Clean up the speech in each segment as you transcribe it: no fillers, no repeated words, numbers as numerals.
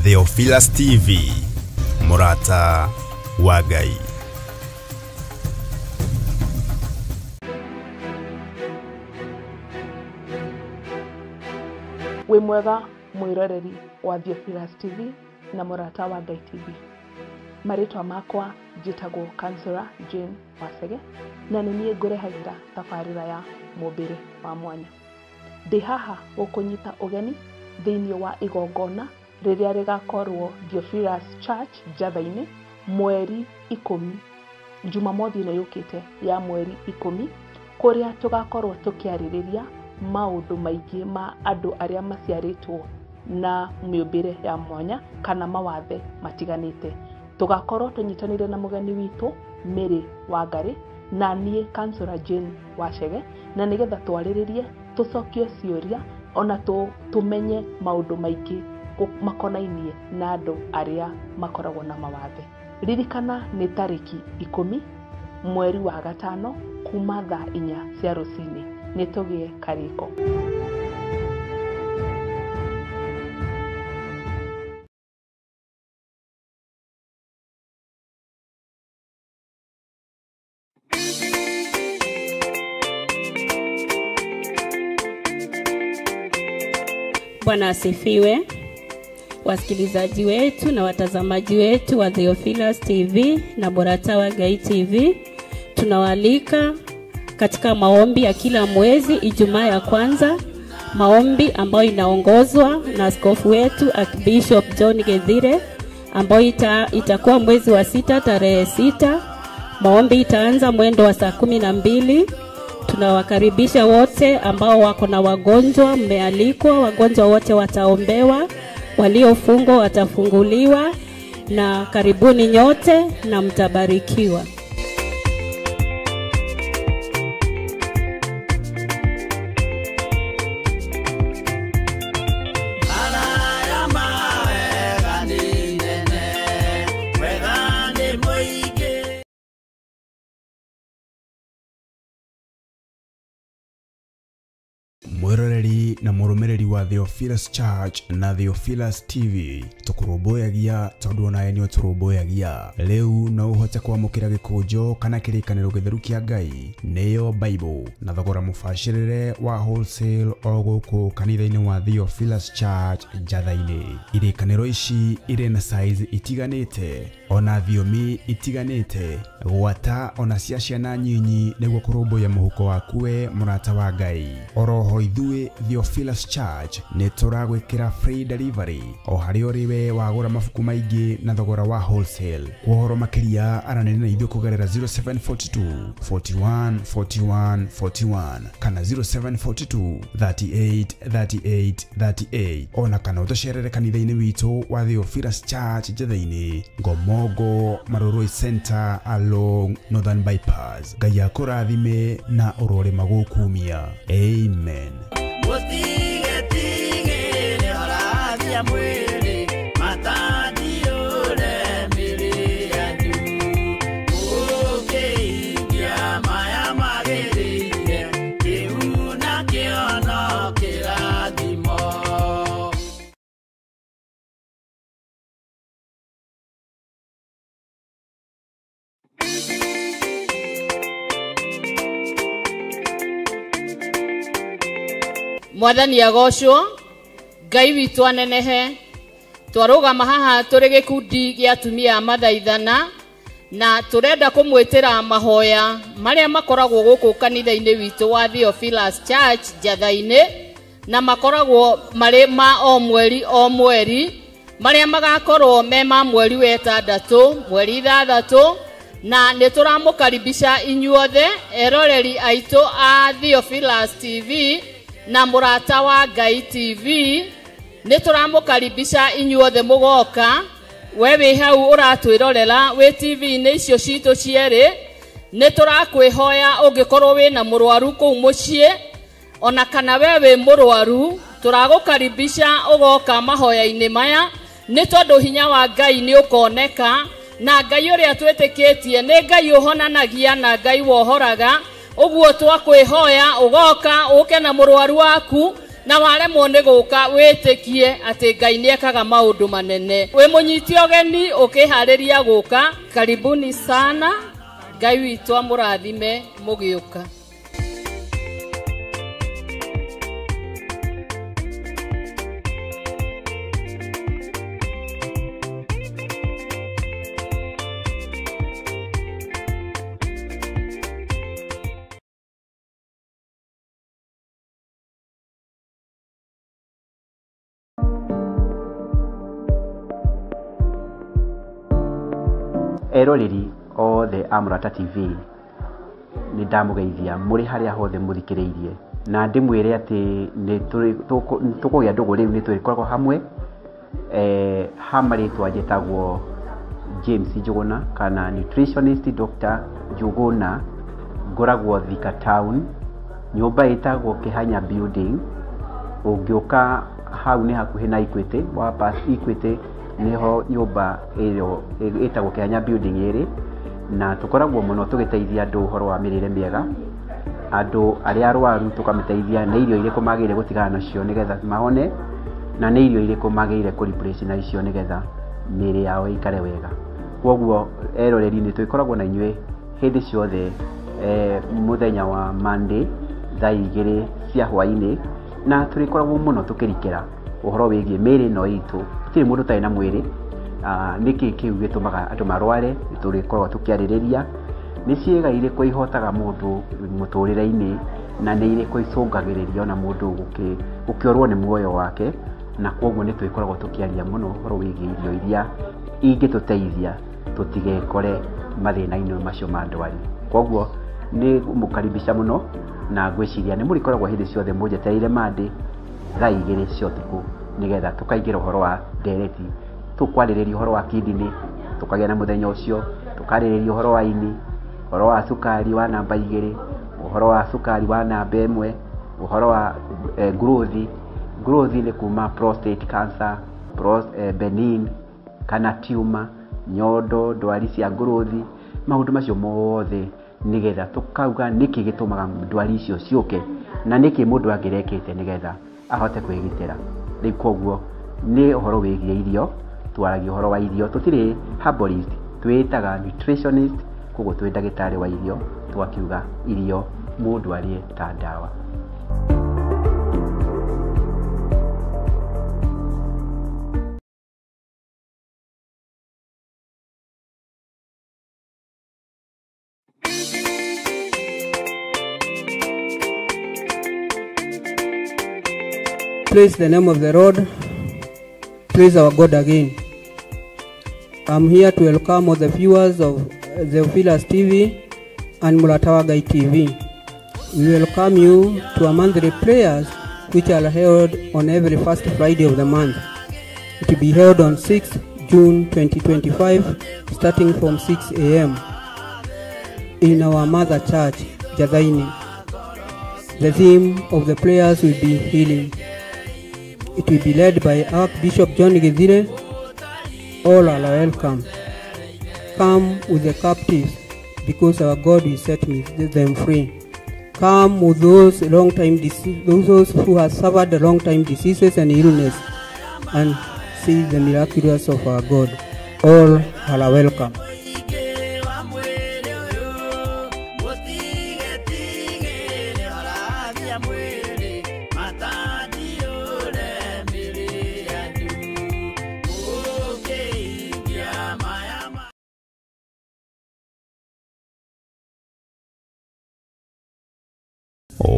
Theophilus TV, Mũrata wa Ngai. Wĩ mwega mwĩroreri wa Theophilus TV na Mũrata wa Ngai TV. Marĩtwa makwa njĩtagwo Counselor Jane Wacege na nĩ niĩ ngũrehagĩra tabarĩra ya mũmbĩre wa mwanya. Ndĩ haha gũkũnyita ũgeni thĩinĩ wa igongona rĩrĩa rĩgakorwo Theophilus Church Njatha-inĩ mweri 10, Jumamothi ĩno yũkĩte ya mweri 10, kũrĩa tũgakorwo tũkĩarĩrĩria maũndũ maingĩ ma andũ arĩa maciarĩtwo na mĩũmbĩre ya mwanya kana mawathe matiganĩte. Tũgakorwo tũnyitanĩire na mũgeni witũ Mary Wangari na niĩ Counselor Jane Wacege, na nĩgetha twarĩrĩrie, tũcokie ciũria ona tũmenye maũndũ maingĩ makonainie na andũ arĩa makoragwo na mawathe. Ririkana nĩ tarĩki 10 mweri wa 5 kuma thaa 4 cia rũcinĩ. Nĩ tũgĩe karĩko. Bwana asifiwe. Wasikilizaji wetu na watazamaji wetu wa Theophilus TV na Mũrata wa Ngai TV, tunawaalika katika maombi ya kila mwezi Ijumaa ya kwanza, maombi ambayo inaongozwa na askofu wetu Archbishop John Gethire, ambayo itakuwa mwezi wa 6 tarehe 6. Maombi itaanza mwendo wa saa 12. Tunawakaribisha wote ambao wako na wagonjwa, mmealikwa, wagonjwa wote wataombewa, waliofungwa watafunguliwa, na karibuni nyote na mtabarikiwa. Mwiroreri na mũrũmĩrĩri wa Theophilus Church na Theophilus TV, tũkũrũmbũyagia tondũ onawe nĩ ũtũrũmbũyagia. Rĩu no ũhote kwamũkĩra gĩkũnjo kana kĩrĩkanĩro gĩtheru kĩa Ngai, nĩyo Bible, na thogora mũbacĩrĩre wa wholesale o gũkũ kanitha-inĩ wa Theophilus Church Njatha-inĩ. Irĩkanĩro ici irĩ na size itiganĩte ona thiomi itiganĩte, gwata ona cia ciana nyinyi, nĩguo kũrũmbũiya mũhuko waku we mũrata wa Ngai. Oroho ithuĩ Theophilus Church nĩ tũragwĩkĩra free delivery o harĩa ũrĩ we wagũra mabuku maingĩ na thogora wa wholesale. Kwa ũhoro makĩria aranĩria na ithuĩ kũgerera 0742 41 41 41 kana 0742 38 38 38, ona kana ũtũcerere kanitha-inĩ witũ wa Theophilus Church Njatha-inĩ, Ngomongo Marurui Center along Northern Bypass. Ngai akũrathime na ũrore magũkumia. Amen. Mwathani agocwo, Ngai witũ anenehe. Twarũgama haha tũrĩ gĩkundi gĩa atumia a mathaithana, na tũrenda kũmwĩtĩra mahoya marĩa makoragwo gũkũ kanitha-inĩ witũ wa Theophilus Church Njatha-inĩ, na makoragwo marĩ ma o mweri o mweri, marĩa magakorwo me ma mweri wa 6, mweri 6, na nĩ tũramũkaribisha inyuothe eroreri aitũ a Theophilus TV na Mũrata wa Ngai TV. Nĩ tũramũkaribisha inyuothe mũgoka. We wĩ hau ũratwĩrorera wĩ TV-inĩ icio citũ cierĩ, nĩ tũrakwĩhoya ũngĩkorwo wĩna mũrwaru kũu mũciĩ, ona kana we wĩ mũrwaru, tũragũkaribisha ũgoka mahoya-inĩ maya, nĩ tondũ hinya wa Ngai nĩ ũkoneka, na Ngai ũrĩa twĩtĩkĩtie nĩ Ngai ũhonanagia na Ngai wohoraga. Ũguo twakwĩhoya ũgoka ũke na mũrwaru waku, Na waremwo nĩ gũka wĩtĩkie atĩ Ngai nĩekaga maũndũ manene. Wĩ mũnyiti ũgeni ũkĩharĩria gũka, karibuni sana. Ngai witũ amũrathime mũgĩũka. Eroreri othe a Mũrata TV nĩ ndamũgeithia mũrĩ harĩa hothe mũthikĩrĩirie, na ndĩmwĩre atĩ nĩ tũkũgĩa ndũgũ rĩu, nĩ tũrĩkoragwo hamwe. Ha marĩtwa njĩtagwo James Njuguna kana nutritionist Dr. Njuguna, ngoragwo Thika Town, nyũmba ĩtagwo Kĩhanya Building. Ũngĩũka hau nĩ hakuhĩ na Equity, wa pass Equity nĩho nyũmba ĩyo ĩtagwo Kĩhanya Building ĩrĩ, na tũkoragwo mũno tũgĩteithia andũ ũhoro wa mĩrĩre mĩega, andũ arĩa arwaru tũkamateithia nĩ irio irĩkũ magĩrĩire gũtigana nacio nĩgetha mahone, na nĩ irio irĩkũ magĩrĩire kũ replace na icio nĩgetha mĩĩrĩ yao ĩikare wega. Koguo eroreri nĩ tũkoragwo na inyuĩ hĩndĩ ciothe, mũthenya wa Monday thaa 2 cia hwaĩ-inĩ, na tũrĩkoragwo mũno tũkĩrikĩra ũhoro wĩgiĩ mĩĩrĩ ĩno itũ. Gũtirĩ mũndũ ũtarĩ na mwĩrĩ. Nĩkĩ kĩu gĩtũmaga andũ marware, tũrĩkoragwo tũkĩarĩrĩria nĩ ciĩga irĩkũ ihotaga mũndũ mũtũrĩre-inĩ, na nĩ irĩkũ icũngagĩrĩria ona mũndũ gũkĩorwo nĩ muoyo wake, na koguo nĩ tũrĩkoragwo tũkĩaria mũno ũhoro wĩgiĩ irio iria ingĩtũteithia tũtigekore mathĩna-inĩ macio ma ndwari. Koguo nĩ mũkaribisha mũno, na ngwĩciria nĩ mũrĩkoragwo hĩndĩ ciothe mũnjetereire Monday thaa 2 cia ũtukũ, nĩgetha tũkaingĩra ũhoro wa ndereti, tũkwarĩrĩria ũhoro wa kidney, tũkagĩa na mũthenya ũcio, tũkarĩrĩria ũhoro wa ini, ũhoro wa cukari wa namba 2, ũhoro wa cukari wa namba 1, ũhoro wa growth. Growth nĩ kuma prostate cancer, benign kana tumor, nyondo, ndwari cia growth, maũndũ macio mothe nĩgetha tũkauga nĩkĩ gĩtũmaga ndwari icio ciũke na nĩkĩ mũndũ angĩrekĩte nĩgetha ahote kwĩgitĩra. Rĩu koguo nĩ ũhoro wĩgiĩ irio, twaragia ũhoro wa irio, tũtirĩ herbalist, twĩtaga nutritionist, koguo twĩ ndagĩtarĩ wa irio, twakiuga irio mũndũ arĩe ta ndawa. Praise the name of the Lord. Praise our God again. I'm here to welcome all the viewers of Theophilus TV and Mũrata wa Ngai TV. We welcome you to our monthly prayers, which are held on every first Friday of the month. It will be held on 6 June 2025, starting from 6 a.m. in our mother church, Jathaini. The theme of the prayers will be healing. It will be led by Archbishop John Githire. All are welcome. Come with the captives, because our God will set them free. Come with those those who have suffered long time diseases and illness, and see the miraculous of our God. All are welcome.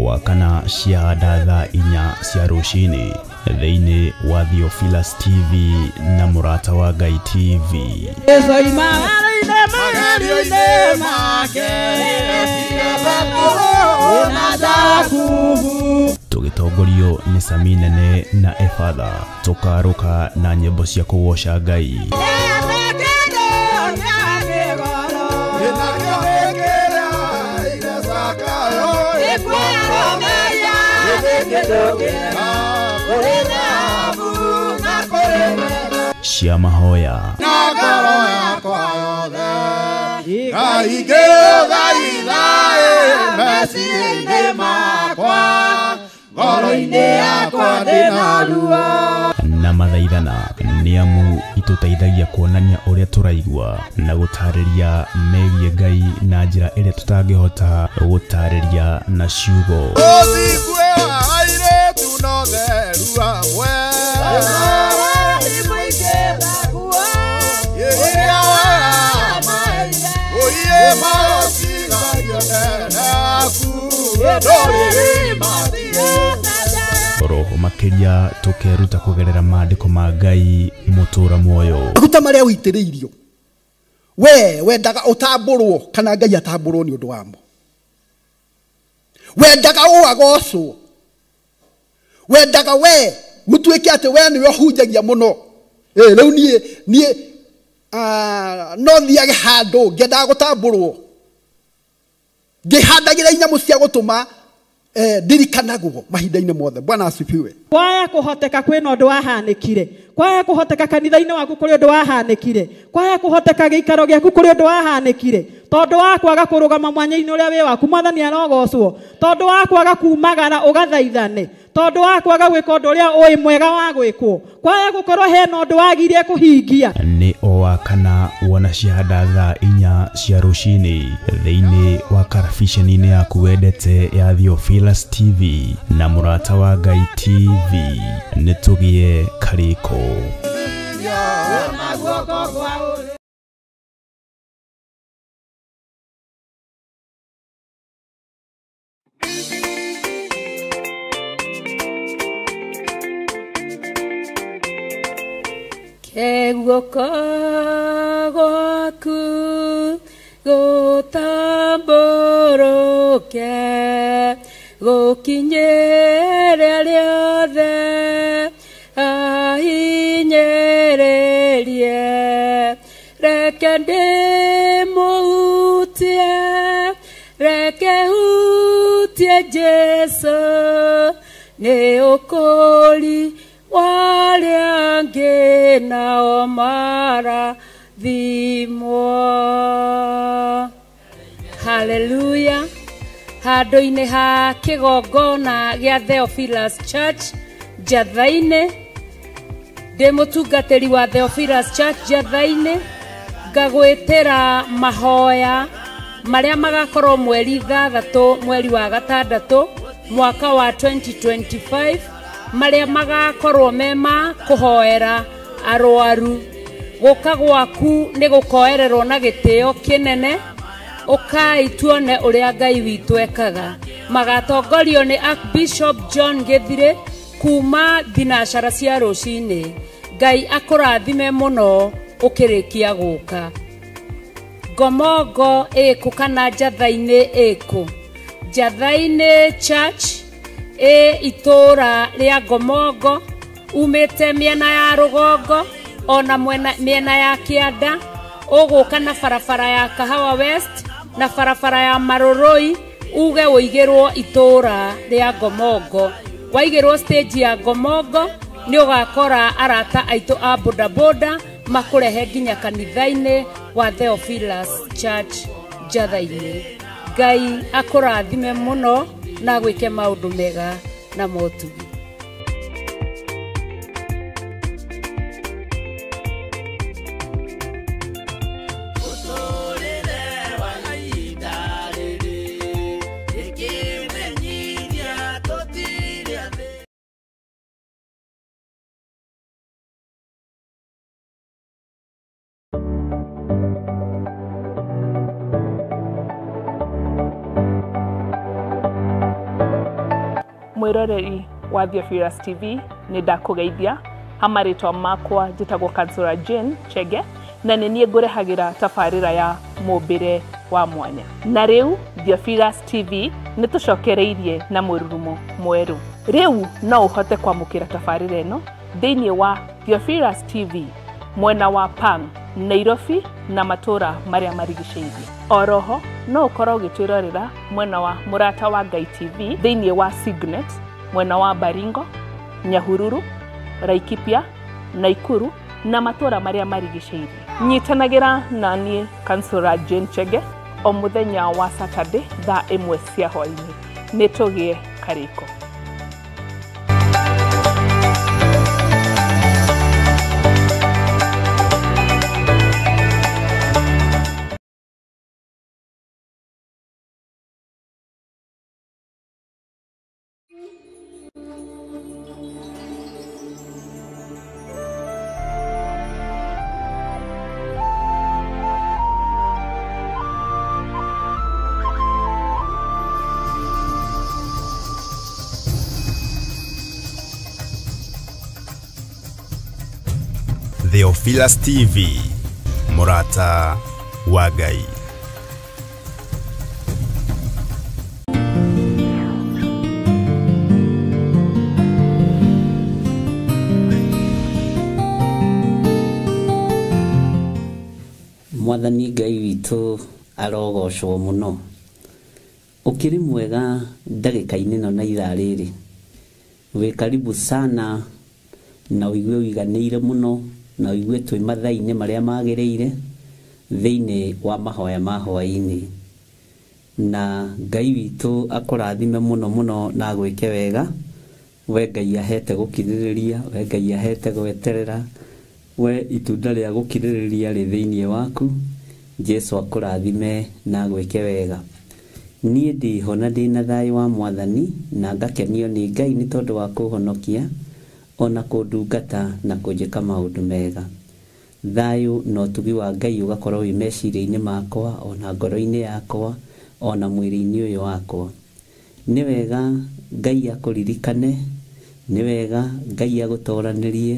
Wakana cia thaa 4 cia rũcinĩ thĩinĩ wa Theophilus TV na Mũrata wa Ngai TV. Tũgĩtongorio nĩ Sami Nene na Efatha, tũkarũka na nyĩmbo cia kũgoca Ngai. Cia mahoya Ngoro-inĩ yakwa ndĩna ruo. Na mathaithana nĩ amu itũteithagia kuonania ũrĩa tũraigua na gũtarĩria megiĩ Ngai na njĩra ĩrĩa tũtangĩhota gũtarĩria na ciugo. Ũthingu wa airĩtu no theru amwe. Roho makĩria tũkeruta kũgerera maandĩko ma Ngai mũtũra muoyo. Maguta marĩa ũitĩrĩirio we wendaga ũtambũrwo kana Ngai atambũrwo nĩ ũndũ wamo. Wendaga ũagocwo, wendaga we gũtuĩke atĩ we nĩwe ũhunjagia mũno. Rĩu niĩ no thiage handũ ngĩendaga gũtambũrwo, ngĩhandagĩra inyamũ cia gũtũma ndirikanagwo mahinda-inĩ mothe. Bwana asifiwe. Kwaya kũhoteka kwĩna ũndũ wahanĩkire, kwaya kũhoteka kanitha-inĩ waku kũrĩ ũndũ wahanĩkire, kwaya kũhoteka gĩikaro gĩaku kũrĩ ũndũ wahanĩkire, tondũ wa kwaga kũrũgama mwanya-inĩ ũrĩa wĩ waku Mwathani arogocwo, tondũ wa kwaga kumagara ũgathaithane, tondũ wa kwaga gwĩka ũndũ ũrĩa ũĩ mwega wa gwĩkwo, kwaya gũkorwo hena ũndũ wagire kũhingia. Nĩ o wa kana wona ciahanda thaa 4 cia rũcinĩ thĩinĩ wa karabiceni-inĩ yaku wendete ya Theophilus TV na Mũrata wa Ngai TV. Nĩ tũgĩe karĩko. Guoko gwaku gũtambũrũke gũkinyĩre arĩa othe ahinyĩrĩrie, reke ndĩmũhutie, reke hutie Jesũ, nĩ ũkũũri warĩa angĩ nao marathimwo. Haleluya. Handũ-inĩ ha kĩgongona gĩa Theophilus Church Njatha-inĩ, ndĩ mũtungatĩri wa Theophilus Church Njatha-inĩ, ngagwĩtĩra mahoya marĩa magakorwo mweri 6 mweri wa 6 mwaka wa 2025, marĩa magakorwo mema kũhoera arwaru. Gũka gwaku nĩ gũkoererwo na gĩtĩo kĩnene, ũkai tuone ũrĩa Ngai witũ ekaga. Magatongorio nĩ Archbishop John Gĩthire kuma thinacara cia rũcinĩ. Ngai akũrathime mũno ũkĩrĩkia gũka. Ngomongo ĩkũ kana Njatha-inĩ ĩkũ? Njatha-inĩ Church ĩ itũra rĩa Ngomongo, umĩte mĩena ya rũgongo ona mĩena ya kĩanda, ũgũka na barabara ya Kahawa West na barabara ya Marũrũi, uge ũigĩrwo itũra rĩa Ngomongo. Waigĩrwo stage ya Ngomongo nĩ ũgakora arata aitũ a bodaboda makũrehe nginya kanitha-inĩ wa Theophilus Church Njatha-inĩ. Ngai akũrathime mũno na gwĩke maũndũ mega na motugi. Mwiroreri wa Theophilus TV, nĩ ndakũgeithia. Ha marĩtwa makwa njĩtagwo Kansura Jane Chege, na nĩ niĩ ngũrehagĩra tabarĩra ya mũmbĩre wa mwanya. Na rĩu Theophilus TV nĩ tũcokereirie na mũrurumo mwerũ. Rĩu no ũhote kwamũkĩra tabarĩra ĩno thĩinĩ wa Theophilus TV mwena wa Pang, Nairobi na matũra marĩa marigicĩirie. Oroho no ũkorwo ũgĩtwĩrorera mwena wa Mũrata wa Ngai TV thĩinĩ wa Signet mwena wa Baringo, Nyahururu, Laikipia, Naikuru na matũra marĩa marigicĩirie. Nyitanagĩra na niĩ Kansura Jane Chege o mũthenya wa Saturday thaa 1 cia hwaĩ-inĩ. Nĩ tũgĩe karĩko. Theophilus TV, mũrata wa Ngai. Mwathani Ngai witũ arogocwo mũno. Ũkĩrĩ mwega ndagĩka-inĩ ĩno na ithaa rĩrĩ. Wĩ karibu sana na ũigue ũiganĩire mũno na ũigue twĩ mathaa-inĩ marĩa magĩrĩire thĩinĩ wa mahoya ma hwaĩ-inĩ. Na Ngai witũ akũrathime mũno mũno na agwĩke wega. We Ngai ahete gũkirĩrĩria, we Ngai ahete gweterera, we itunda rĩa gũkirĩrĩria rĩ thĩinĩ waku. Jesu akũrathime na agwĩke wega. Niĩ ndĩho na ndĩna thayũ wa Mwathani na ngakenio nĩ Ngai nĩ tondũ wa kũhonokia ona kũndungata na kũnjĩka maũndũ mega. Thayũ na ũtugi wa Ngai ũgakorwo wĩ meciria-inĩ makwa ona ngoro-inĩ yakwa ona mwĩrĩ-inĩ ũyũ wakwa. Nĩ wega Ngai akũririkane, nĩ wega Ngai agũtoranĩrie,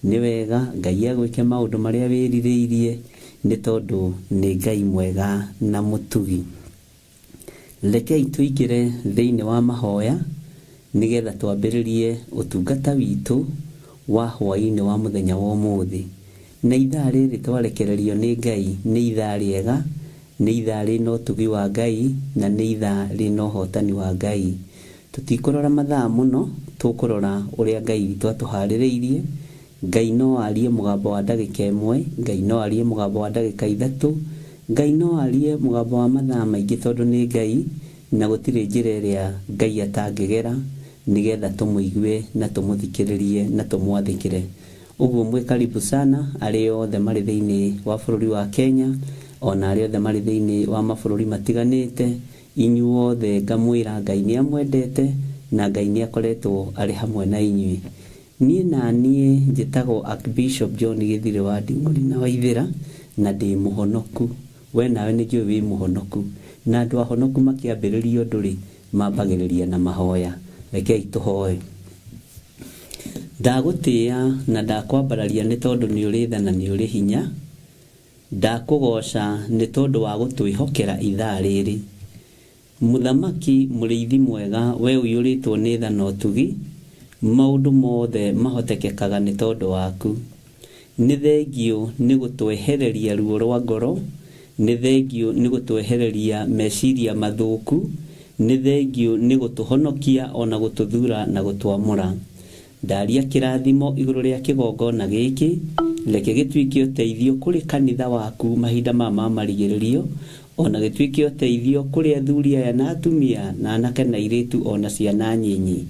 nĩ wega Ngai agwĩke maũndũ marĩa wĩrirĩirie nĩ tondũ nĩ Ngai mwega na mũtugi. Rekei tũingĩre thĩinĩ wa mahoya nĩgetha twambĩrĩrie ũtungata witũ wa hwaĩ-inĩ wa mũthenya wa ũmũthĩ. Na ithaa rĩrĩ twarekererio nĩ Ngai nĩ ithaa rĩega, nĩ ithaa rĩna ũtugi wa Ngai na nĩ ithaa rĩna ũhotani wa Ngai. Tũtikũrora mathaa mũno, tũkũrora ũrĩa Ngai witũ atũharĩrĩirie. Ngai no arie mũgambo wa ndagĩka ĩmwe, Ngai no arie mũgambo wa ndagĩka ithatũ, Ngai no arie mũgambo wa mathaa maingĩ tondũ nĩ Ngai na gũtirĩ njĩra ĩrĩa Ngai atangĩgera nĩgetha tũmũigue na tũmũthikĩrĩrie na tũmwathĩkĩre. Ũguo mwĩ karibu sana arĩa othe marĩ thĩinĩ wa bũrũri wa Kenya ona arĩa othe marĩ thĩinĩ wa mabũrũri matiganĩte, inyuothe ngamwĩra Ngai nĩ amwendete na Ngai nĩ akoretwo arĩ hamwe na inyuĩ. Niĩ na niĩ njĩtagwo Archbishop John Gĩthirĩ wa Nding'ũri na Waithĩra na ndĩ mũhonoku. We nawe nĩ njũĩ wĩ mũhonoku. Na andũ ahonoku makĩambĩrĩria ũndũ rĩ, mambagĩrĩria na mahoya. Rekei tũhoe. Ndagũtĩĩa na ndakwambararia nĩ tondũ nĩ ũrĩ tha na nĩ ũrĩ hinya. Ndakũgoca nĩ tondũ wa gũtwĩhokera ithaa rĩrĩ. Mũthamaki mũrĩithi mwega, we ũiyũrĩtwo nĩ tha na ũtugi, maũndũ mothe mahotekekaga nĩ tondũ waku. Nĩ thengio nĩ gũtwehereria ruo rwa ngoro, nĩ thengio nĩ gũtwehereria meciria mathũku, nĩ thengio nĩ gũtũhonokia ona gũtũthura na gũtwamũra. Ndaria kĩrathimo igũrũ rĩa kĩgongona gĩkĩ, reke gĩtuĩke ũteithio kũrĩ kanitha waku mahinda maya ma marigĩrĩrio, ona gĩtuĩke ũteithio kũrĩ athuri aya na atumia na anake na airĩtu ona ciana nyinyi.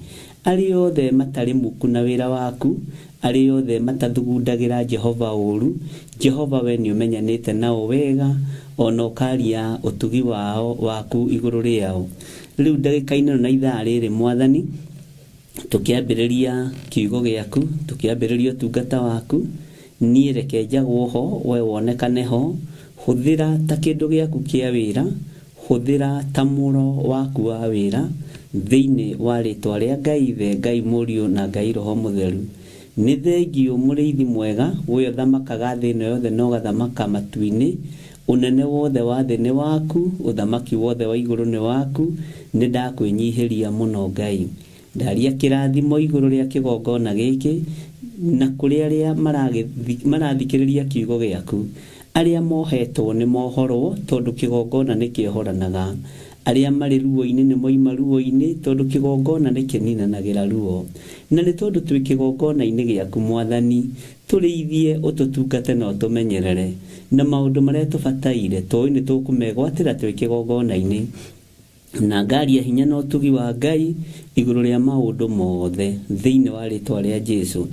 Arĩa othe matarĩ muku na wĩra waku, arĩa othe matathugundagĩra Jehova ũru, Jehova we nĩ ũmenyanĩte nao wega ona ũkaria ũtugi wao waku igũrũ rĩao. Rĩu ndagĩka-inĩ ĩno na ithaa rĩrĩ Mwathani, tũkĩambĩrĩria kiugo gĩaku, tũkĩambĩrĩria ũtungata waku, niĩ reke njagwo ho, we wonekane ho, hũthĩra ta kĩndũ gĩaku kĩa wĩra, hũthĩra ta mũro waku wa wĩra, thĩinĩ wa rĩtwa rĩa Ngai Ithe, Ngai Mũriũ na Ngai Roho Mũtheru. Nĩ thengio mũrĩithi mwega, we ũthamakaga thĩ ĩno yothe na ũgathamaka matu-inĩ. Ũnene wothe wa thĩ nĩ waku, ũthamaki wothe wa igũrũ nĩ waku, nĩ ndakwĩnyihĩria mũno Ngai. Ndaria kĩrathimo igũrũ rĩa kĩgongona gĩkĩ na kũrĩ arĩa marathikĩrĩria kiugo gĩaku. Arĩa mohetwo nĩ mohorwo tondũ kĩgongona nĩ kĩohoranaga. Arĩa marĩ ruo-inĩ nĩ moima ruo-inĩ tondũ kĩgongona nĩ kĩninanagĩra ruo. Na nĩ tondũ twĩ kĩgongona-inĩ gĩaku Mwathani, tũrĩithie ũtũtungate na ũtũmenyerere. Na maũndũ marĩa tũbataire tũĩ nĩ tũkũmegwatĩra twĩ kĩgongona-inĩ. Na ngaria hinya na ũtugi wa Ngai igũrũ rĩa maũndũ mothe thĩinĩ wa rĩtwa rĩa Jesu.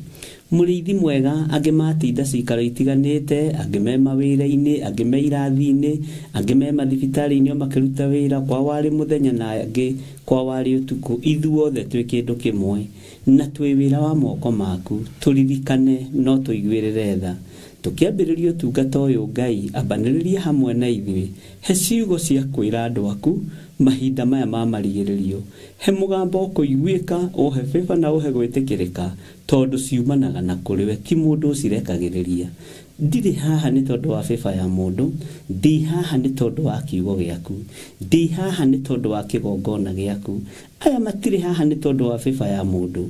Mũrĩithi mwega, angĩ matinda cikaro itiganĩte, angĩ me mawĩra-inĩ, angĩ me irathi-inĩ, angĩ me mathibitarĩ-inĩ o makĩruta wĩra, kwa warĩ mũthenya na angĩ kwa warĩ ũtukũ. Ithuothe twĩ kĩndũ kĩmwe na twĩ wĩra wa moko maku, tũririkane no tũiguĩrĩre tha. Tũkĩambĩrĩria ũtungata ũyũ Ngai, ambanĩrĩria hamwe na ithuĩ, he ciugo cia kwĩra andũ aku, Mahinda maya ma marigĩrĩrio he mũgambo ũkũiguĩka ũhe favor na ũhe gwĩtĩkĩrĩka tondũ ciumanaga na kũrĩ we ti mũndũ ũcirekagĩrĩria. Ndirĩ haha nĩ tondũ wa favor ya mũndũ, ndĩ haha nĩ tondũ wa kiugo gĩaku, ndĩ haha nĩ tondũ wa kĩgongona gĩaku. Aya matirĩ haha nĩ tondũ wa favor ya mũndũ,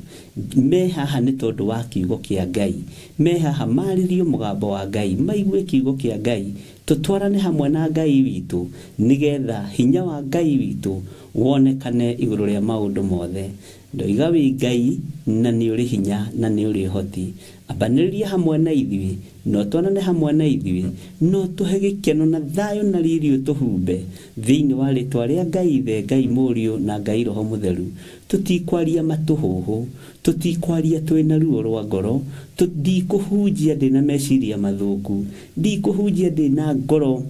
me haha nĩ tondũ wa kiugo kĩa Ngai, me haha marĩrio mũgambo wa Ngai, maigue kiugo kĩa Ngai, tũtwarane hamwe na Ngai witũ nĩgetha hinya wa Ngai witũ wonekane igũrũ rĩa maũndũ mothe. Ndoiga wĩ Ngai na nĩ ũrĩ hinya na nĩ ũrĩ ũhoti. Ambanĩrĩria hamwe na ithuĩ, no twanane hamwe na ithuĩ, no tũhe gĩkeno na thayũ na riri ũtũhumbe thĩinĩ wa rĩtwa rĩa Ngai Ithe, Ngai Mũriũ na Ngai Roho Mũtheru. Tũtikwaria matũhũhũ, tũtikwaria twĩna ruo rwa ngoro, ndikũhunjia ndĩna meciria mathũku, ndikũhunjia ndĩna ngoro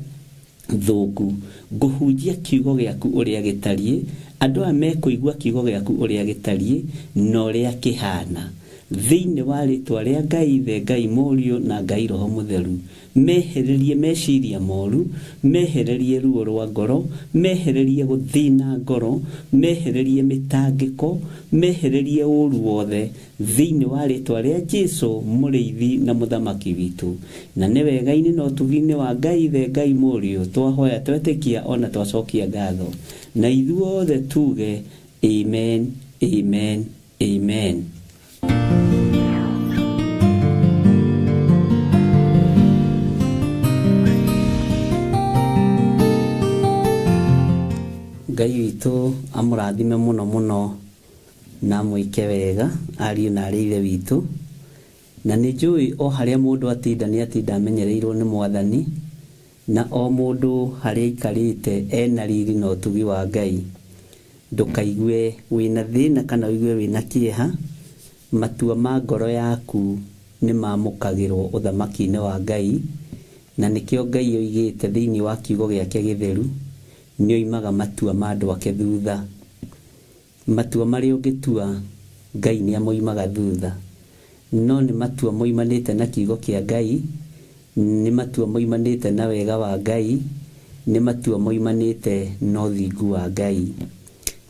thũku, ngũhunjia kiugo gĩaku ũrĩa gĩtariĩ, andũ aya mekũigua kiugo gĩaku ũrĩa gĩtariĩ na ũrĩa kĩhana. Thĩinĩ wa rĩtwa rĩa Ngai Ithe, Ngai Mũriũ na Ngai Roho Mũtheru, mehererie meciria moru, mehererie ruo rwa ngoro, mehererie gũthĩna ngoro, mehererie mĩtangĩko, mehererie ũru wothe thĩinĩ wa rĩtwa rĩa Jesũ mũrĩithi na mũthamaki witũ. Na nĩ wega-inĩ na ũtugi-inĩ wa Ngai Ithe, Ngai Mũriũ, twahoya twetĩkia ona twacokia ngatho, na ithuothe tuge amen, amen, amen. Ngai witũ amũrathime mũno mũno na amwĩke wega ariũ na arĩ ithe witũ. Na nĩ njũĩ o harĩa mũndũ atinda nĩ atinda amenyereirwo nĩ Mwathani, na o mũndũ harĩa aikarĩte ena riri na ũtugi wa Ngai. Ndũkaigue wĩna thĩna kana ũigue wĩna kĩeha, matua ma ngoro yaku nĩ mamũkagĩrwo ũthamaki-inĩ wa Ngai, na nĩkĩo Ngai oigĩte thĩinĩ wa kiugo gĩake gĩtheru nĩ oimaga matua ma andũ ake thutha. Matua marĩa ũngĩtua Ngai nĩ amoimaga thutha, no nĩ matua moimanĩte na kiugo kĩa Ngai, nĩ matua moimanĩte na wega wa Ngai, nĩ matua moimanĩte na ũthingu wa Ngai.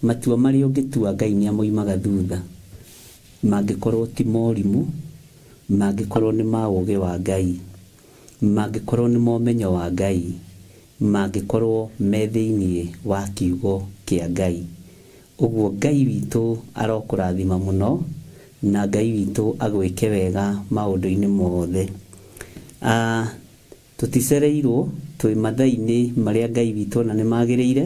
Matua marĩa ũngĩtua Ngai nĩ amoimaga thutha, mangĩkorwo ti morimũ, mangĩkorwo nĩ ma ũũgĩ wa Ngai, mangĩkorwo nĩ ma ũmenyo wa Ngai, mangĩkorwo me thĩinĩ wa kiugo kĩa Ngai. Ũguo Ngai witũ arokũrathima mũno na Ngai witũ agwĩke wega maũndũ-inĩ mothe. Tũticereirwo, twĩ mathaa-inĩ marĩa Ngai witũ ona nĩ magĩrĩire,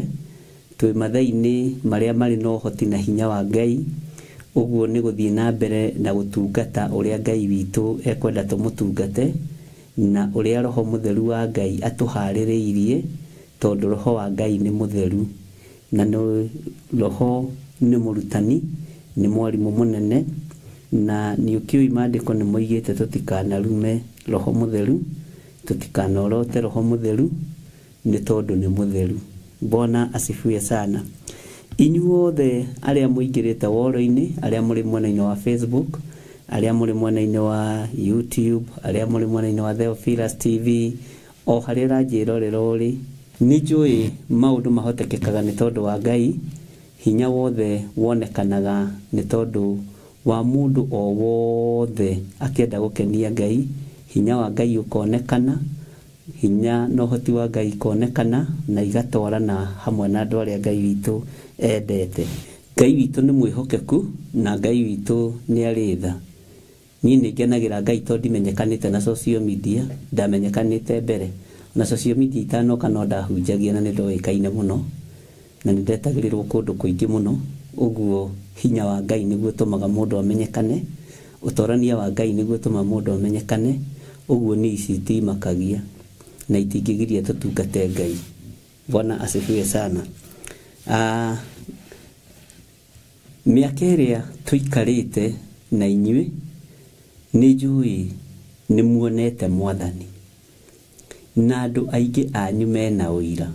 twĩ mathaa-inĩ marĩa marĩ na ũhoti na hinya wa Ngai. Ũguo nĩ gũthiĩ na mbere na gũtungata ũrĩa Ngai witũ ekwenda tũmũtungate na ũrĩa Roho Mũtheru wa Ngai atũharĩrĩirie, tondũ Roho wa Ngai nĩ mũtheru na nĩ Roho nĩ mũrutani, nĩ mwarimũ mũnene, na nĩ ũkĩũĩ maandĩko nĩ moigĩte tũtikanarume Roho Mũtheru, tũtikanorote Roho Mũtheru nĩ tondũ nĩ mũtheru. Bwana asifiwe sana. Inyuothe arĩa mũingĩrĩte woro-inĩ, arĩa mũrĩ mwena-inĩ wa Facebook, arĩa mũrĩ mwena-inĩ wa YouTube, arĩa mũrĩ mwena-inĩ wa Theophilus TV, o harĩa ũranjĩrorera ũrĩ, nĩ njũĩ maũndũ mahotekekaga nĩ tondũ wa Ngai, hinya wothe wonekanaga nĩ tondũ wa mũndũ o wothe akĩenda gũkenia Ngai, hinya wa Ngai ũkonekana, hinya na ũhoti wa Ngai ikonekana na igatwarana hamwe na andũ arĩa Ngai witũ endete. Ngai witũ nĩ mwĩhokeku na Ngai witũ nĩ arĩ tha. Niĩ nĩ ngenagĩra Ngai tondũ ndimenyekanĩte na social media, ndamenyekanĩte mbere. Na social media itanoka no ndahunjagia na nĩ ndoĩkaine mũno na nĩ ndetagĩrĩrwo kũndũ kũingĩ mũno. Ũguo hinya wa Ngai nĩguo ũtũmaga mũndũ amenyekane, ũtorania wa Ngai nĩguo ũtũmaga mũndũ amenyekane. Ũguo nĩ ici itimakagia na itingĩgiria tũtungate Ngai. Bwana asifiwe sana. Mĩaka ĩrĩa tũikarĩte na inyuĩ nĩ njũĩ nĩ muonete Mwathani, na andũ aingĩ anyu mena ũira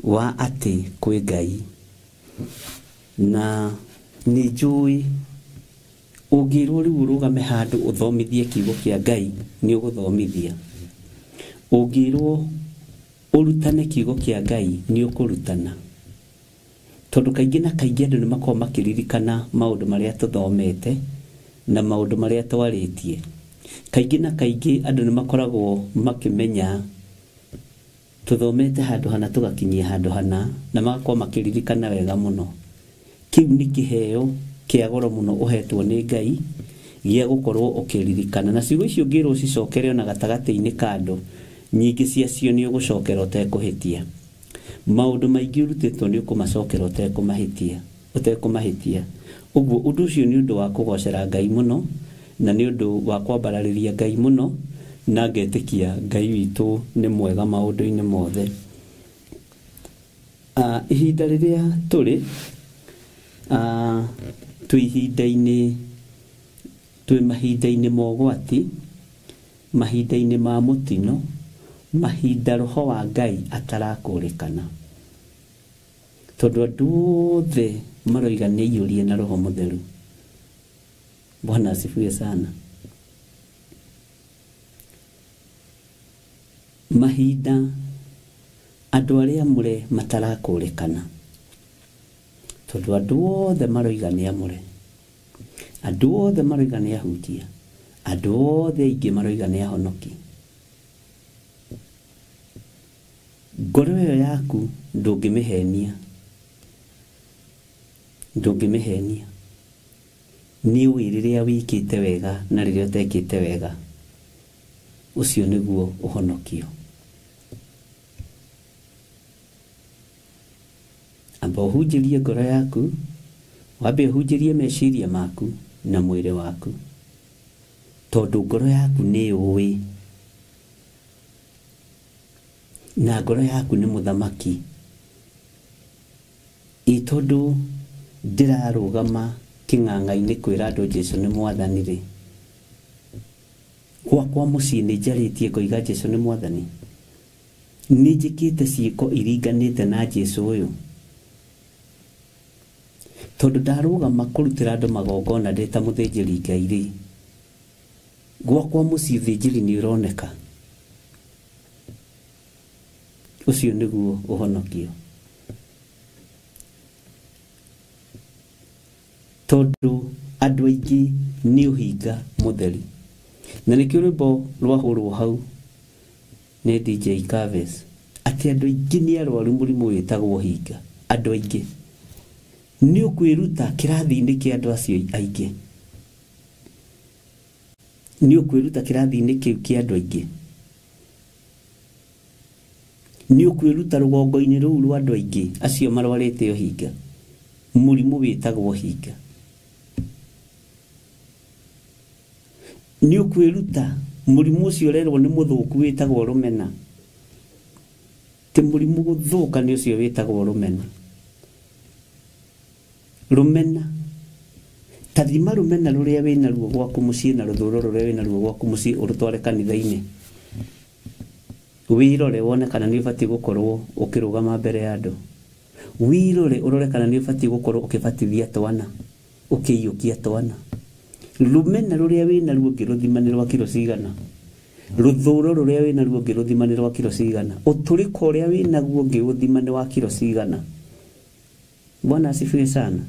wa atĩ kwĩ Ngai, na nĩ njũĩ ũngĩrwo rĩu ũrũgame handũ ũthomithie kiugo kĩa Ngai nĩ ũgũthomithia, ũngĩrwo ũrutane kiugo kĩa Ngai nĩ ũkũrutana, Tondũ kaingĩ na kaingĩ andũ nĩ makoragwo makĩririkana maũndũ marĩa tũthomete na maũndũ marĩa twarĩtie. Kaingĩ na kaingĩ andũ nĩ makoragwo makĩmenya tũthomete handũ hana tũgakinyia handũ hana, na magakorwo makĩririkana wega mũno. Kĩu nĩ kĩheo kĩa goro mũno ũhetwo nĩ Ngai gĩa gũkorwo ũkĩririkana. Na ciugo icio ũngĩrwo ũcicokere ona gatagatĩ-inĩ ka andũ, nyingĩ ciacio nĩ ũgũcokera ũtekũhĩtia. Maũndũ maingĩ ũrutĩtwo nĩ ũkũmacokera ũtekũmahĩtia, ũtekũmahĩtia. Ũguo ũndũ ũcio nĩ ũndũ wa kũgocera Ngai mũno, na nĩ ũndũ wa kwambararĩria Ngai mũno, na ngetĩkia Ngai witũ nĩ mwega maũndũ-inĩ mothe. Ihinda rĩrĩa tũrĩ, twĩ ihinda-inĩ, twĩ mahinda-inĩ ma ũgwati, mahinda-inĩ ma mũtino, mahinda roho wa Ngai atarakũrĩkana. Tondũ andũ othe maroiga nĩ aiyũrie na roho mũtheru. Bwana asifiwe sana. Mahinda andũ arĩa amũre matarakũrĩkana. Tondũ andũ othe maroiga nĩ amũre. Andũ othe maroiga nĩ ahutia. Andũ othe aingĩ maroiga nĩ ahonoki. Ngoro ĩyo yaku ndũngĩmĩhenia. Ndũngĩmĩhenia. Nĩ ũĩ rĩrĩa wĩkĩte wega na rĩrĩa ũtekĩte wega. Ũcio nĩguo ũhonokio. Amba ũhunjĩrie ngoro yaku, wambe ũhunjĩrie meciria maku na mwĩrĩ waku. Tondũ ngoro yaku nĩ ũĩ. Na ngoro yaku nĩ mũthamaki. Ĩ tondũ ndĩrarũgama kĩng'ang'a-inĩ kwĩra andũ Jesũ nĩ mwathani rĩ, gwakwa mũciĩ nĩ njarĩtie ngoiga Jesũ nĩ mwathani. Nĩ njĩkĩte ciĩko iringanĩte na Jesũ ũyũ. Tondũ ndarũgama kũrutĩra andũ magongona ndĩ ta mũthĩnjĩri Ngai rĩ, gwakwa mũciĩ ũthĩnjĩri nĩ ũroneka. Ũcio nĩguo ũhonokio. Tondũ andũ aingĩ nĩ ũhinga mũtheri. Na nĩkĩo rwĩmbo rwahũrwo hau nĩ DJ Caves, atĩ andũ aingĩ nĩ arwaru mũrimũ wĩtagwo ũhinga. Andũ aingĩ nĩ ũkwĩruta kĩrathi-inĩ kĩa andũ acio aingĩ. Nĩ ũkwĩruta kĩrathi-inĩ kĩu kĩa andũ aingĩ. Nĩ ũkwĩruta rũgongo-inĩ rũu rwa andũ aingĩ acio marwarĩte ũhinga, mũrimũ wĩtagwo ũhinga. Nĩ ũkwĩruta mũrimũ ũcio ũrerwo nĩ mũthũku wĩtagwo rũmena. Ti mũrimũ gũthũka nĩ ũcio wĩtagwo rũmena. Rũmena. Ta thima rũmena rũrĩa wĩnaruo gwaku mũciĩ na rũthũro rũrĩa wĩnaruo gwaku mũciĩ ũrũtware kanitha-inĩ. Wĩrore wone kana nĩ ũbatiĩ gũkorwo ũkĩrũgama mbere ya andũ. Wĩrore ũrore kana nĩ ũbatiĩ gũkorwo ũkĩbatithia twana, ũkĩiyũkia twana. Rũmena rũrĩa wĩnaruo ũngĩrũthima nĩ rwa kiro cigana. Rũthũro rũrĩa wĩnaruo ũngĩrũthima nĩ rwa kiro cigana. Ũtũrĩko ũrĩa wĩnaguo ũngĩũthima nĩ wa kiro cigana. Bwana asifiwe sana.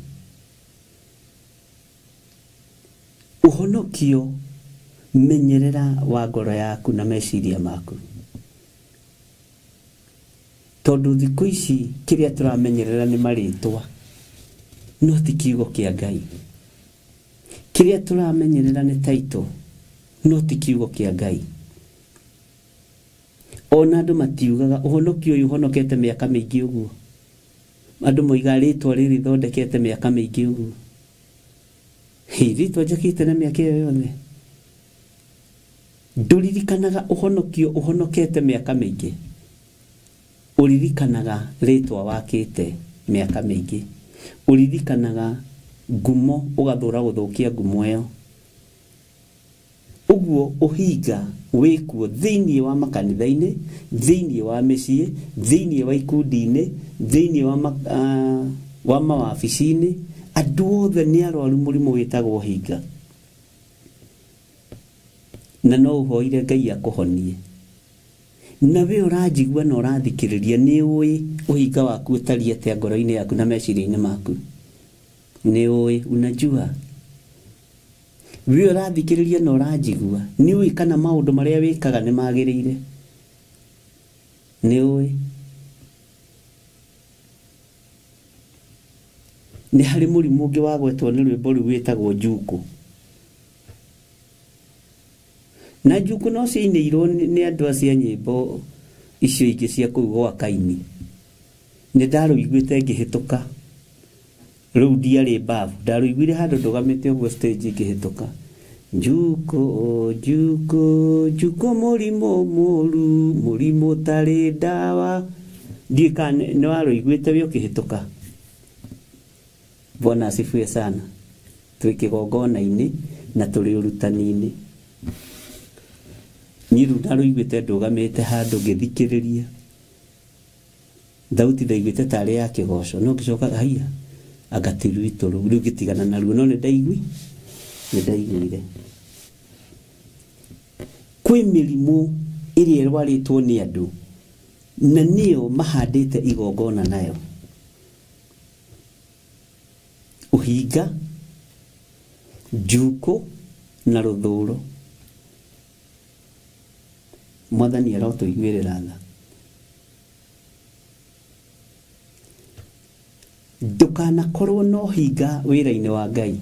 Ũhonokio menyerera wa ngoro yaku na meciria maku. Tondũ thikũ ici kĩrĩa tũramenyerera nĩ marĩtwa, no ti kiugo kĩa Ngai. Kĩrĩa tũramenyerera nĩ title, no ti kiugo kĩa Ngai. Ona andũ matiugaga ũhonokio ũyũ ũhonokete mĩaka mĩingĩ ũguo. Andũ moigaga rĩtwa rĩrĩ rĩthondekete mĩaka mĩingĩ ũguo. Hĩ, rĩtwa njakĩte na mĩaka ĩyo yothe. Ndũririkanaga ũhonokio ũhonokete mĩaka mĩingĩ. Ũririkanaga rĩtwa wakĩte mĩaka mĩingĩ. Ũririkanaga ngumo ũgathũra gũthũkia ngumo ĩyo. Ũguo ũhinga wĩkuo thĩinĩ wa makanitha-inĩ, thĩinĩ wa mĩciĩ, thĩinĩ wa ikundi-inĩ, thĩinĩ wa mawabici-inĩ, andũ othe nĩ arwaru mũrimũ wĩtagwo ũhinga. Na no ũhoire Ngai akũhonie. Na we ũranjigua na ũrathikĩrĩria nĩ ũĩ ũhinga waku ũtariĩ atĩa ngoro-inĩ yaku na meciria-inĩ maku. Nĩ ũĩ, unajua. We ũrathikĩrĩria na ũranjigua nĩ ũĩ kana maũndũ marĩa wĩkaga nĩ magĩrĩire. Nĩ ũĩ. Nĩ harĩ mũrimũ ũngĩ wagwetwo nĩ rwĩmbo rũu wĩtagwo njukũ. Na njukũ no ciainĩirwo nĩ andũ acio a nyĩmbo icio ingĩ cia kũu gwa Kaini. Nĩ ndarũiguĩte ngĩhĩtũka. Rĩu ndiarĩ mbabu, ndarũiguire handũ ndũgamĩte ũguo stage ngĩhĩtũka. Njukũ, njukũ, njukũ mũrimũ mũru, mũrimũ ũtarĩ ndawa. Ndiũĩ kana nĩ warũiguĩte wĩ ũkĩhĩtũka. Bwana asifiwe sana. Twĩ kĩgongona-inĩ na tũrĩ ũrutani-inĩ. Niĩ rĩu ndarũiguĩte ndũgamĩte handũ ngĩthikĩrĩria. Thauti ndaiguĩte tarĩ ya kĩgoco, no ngĩcoka haiya anga ti rwitũ rũu, rĩu ngĩtigana naruo, no nĩ ndaiguire. Kwĩ mĩrimũ ĩrĩa ĩrwarĩtwo nĩ andũ na nĩyo mahandĩte igongona nayo. Ũhinga, njukũ na rũthũro. Mwathani arotũiguĩrĩra tha. Ndũkanakorwo na ũhinga wĩra-inĩ wa Ngai.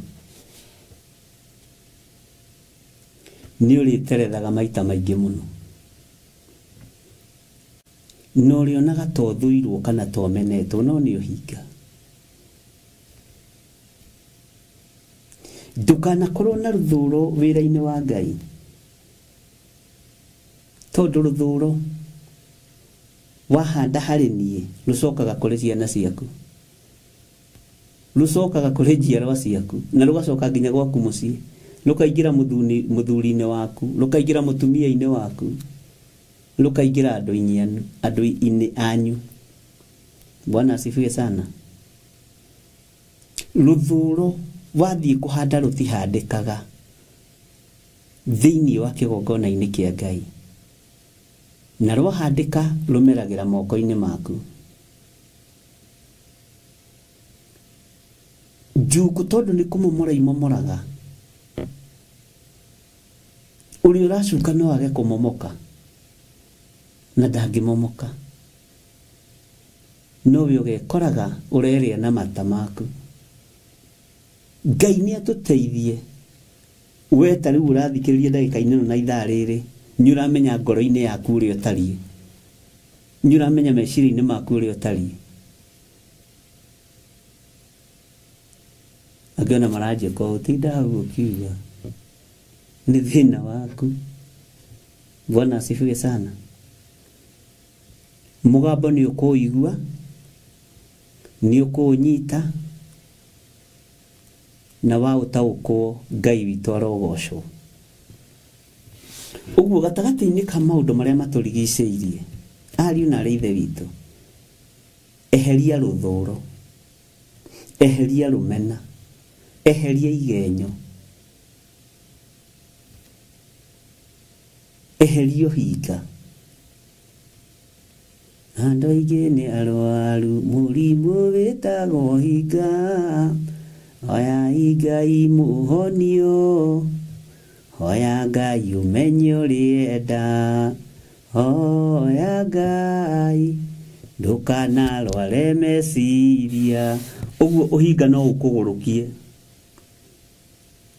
Nĩ ũrĩterethaga maita maingĩ mũno. Na ũrĩonaga ta ũthũirwo kana ta ũmenetwo, no nĩ ũhinga. Ndũkanakorwo na rũthũro wĩra-inĩ wa Ngai. Tondũ rũthũro wahanda harĩ niĩ rũcokaga kũrĩ ciana ciaku, rũcokaga kũrĩ njiarwa ciaku, na rũgacoka nginya gwaku mũciĩ, rũkaingĩra mũthuri-inĩ waku, rũkaingĩra mũtumia-inĩ waku, rũkaingĩra andũ-inĩ anyu. Bwana asifiwe sana. Rũthũro wathiĩ kũhanda rũtihandĩkaga thĩinĩ wa kĩgongona-inĩ kĩa Ngai. Na rwahandĩka rũmeragĩra moko-inĩ maku. Njukũ tondũ nĩ kũmomora imomoraga. Ũrĩa ũracuka no age kũmomoka na ndangĩmomoka. No we ũgekoraga ũrerĩa na mata maku. Ngai nĩ atũteithie. We ta rĩu ũrathikĩrĩria ndagĩka-inĩ ĩno na ithaa rĩrĩ, nĩ ũramenya ngoro-inĩ yaku ũrĩa ũtariĩ. Nĩ ũramenya meciria-inĩ maku ũrĩa ũtariĩ. Angĩ ona maranjĩka ũũ, tinda hau ũkiuga nĩ thĩna waku. Bwana asifiwe sana. Mũgambo nĩ ũkũũigua, nĩ ũkũũnyita, na waũtaũkwo Ngai witũ arogocwo. Ũguo gatagatĩ-inĩ ka maũndũ marĩa matũrigicĩirie, ariũ na arĩ ithe witũ, eheria rũthũro, eheria rũmena, eheria igenyo, eheria ũhinga. Andũ aingĩ nĩ arwaru mũrimũ wĩtagwo ũhinga, hoyai Ngai mũhonio, hoya Ngai ũmenye ũrĩenda, hoya Ngai ndũkanarware meciria. Ũguo ũhinga no ũkũgũrũkie,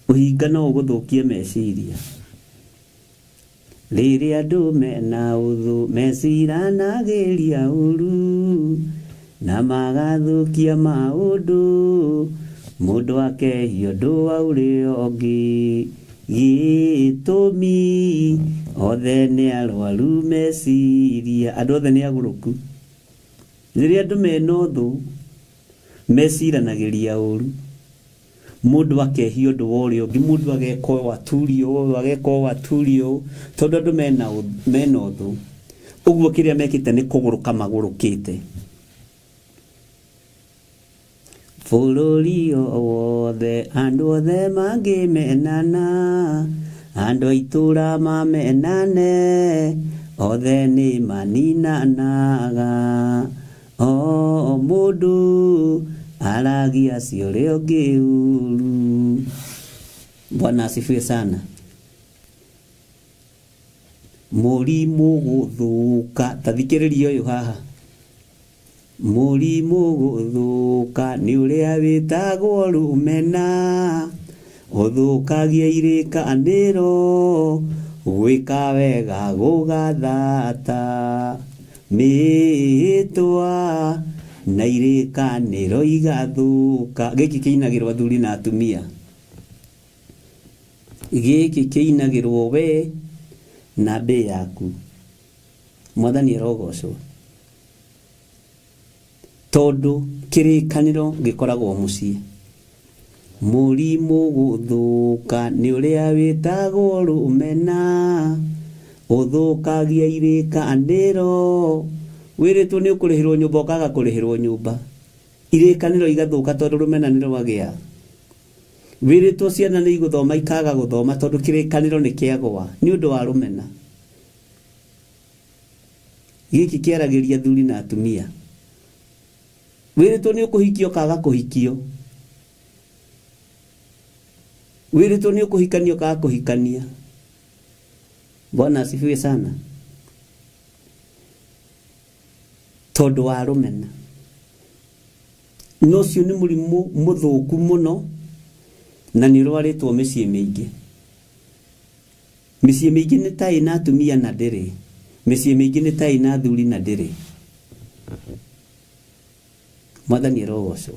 ũhinga no ũgũthũkie meciria. Rĩrĩa andũ mena ũthũ meciranagĩria ũru na magathũkia maũndũ, mũndũ akehia ũndũ wa ũrĩa ũngĩ. Gĩtũmi othe nĩ arwaru meciria, andũ othe nĩ agũrũku. Rĩrĩa andũ mena ũthũ meciranagĩria ũru, mũndũ akehia ũndũ wa ũrĩa ũngĩ, mũndũ ageka ũũ aturio ũũ, ageka ũũ aturio ũũ, tondũ andũ mena ũthũ. Ũguo kĩrĩa mekĩte nĩ kũgũrũka magũrũkĩte. Bũrũri o wothe andũ othe mangĩmenana, andũ a itũũra mamenane, Othe nĩ maninanaga. O mũndũ aragia cia ũrĩa ũngĩ ũru. Bwana asifiwe sana. Mũrimũ gũthũka, ta thikĩrĩria ũyũ haha. Mũrimũ gũthũka nĩ ũrĩa wĩtagwo rũmena, ũthũkagia irĩkanĩro, gwĩka wega gũgathata, mĩĩtwa na irĩkanĩro igathũka. Gĩkĩ kĩinagĩrwo athuri na atumia. Gĩkĩ kĩinagĩrwo we na mbĩ yaku. Mwathani arogocwo. Tondũ kĩrĩkanĩro gĩkoragwo mũciĩ. Mũrimũ gũthũka nĩ ũrĩa wĩtagwo rũmena, ũthũkagia irĩkanĩro. Wĩrĩtwo nĩ ũkũrĩhĩrwo nyũmba ũkaga kũrĩhĩrwo nyũmba. Irĩkanĩro igathũka tondũ rũmena nĩ rwagĩa. Wĩrĩtwo ciana nĩ igũthoma ikaga gũthoma tondũ kĩrĩkanĩro nĩ kĩagwa nĩ ũndũ wa rũmena. Gĩkĩ kĩaragĩria athuri na atumia. Wĩrĩtwo nĩ ũkũhikio ũkaga kũhikio. Wĩrĩtwo nĩ ũkũhikania ũkaga kũhikania. Bwana asifiwe sana. Tondũ wa rũmena. No ũcio nĩ mũrimũ mũthũku mũno na nĩ ũrwarĩtwo mĩciĩ mĩingĩ. Mĩciĩ mĩingĩ nĩ ta ĩna atumia na ndĩrĩ. Mĩciĩ mĩingĩ nĩ ta ĩna athuri na ndĩrĩ. Mwathani arogocwo.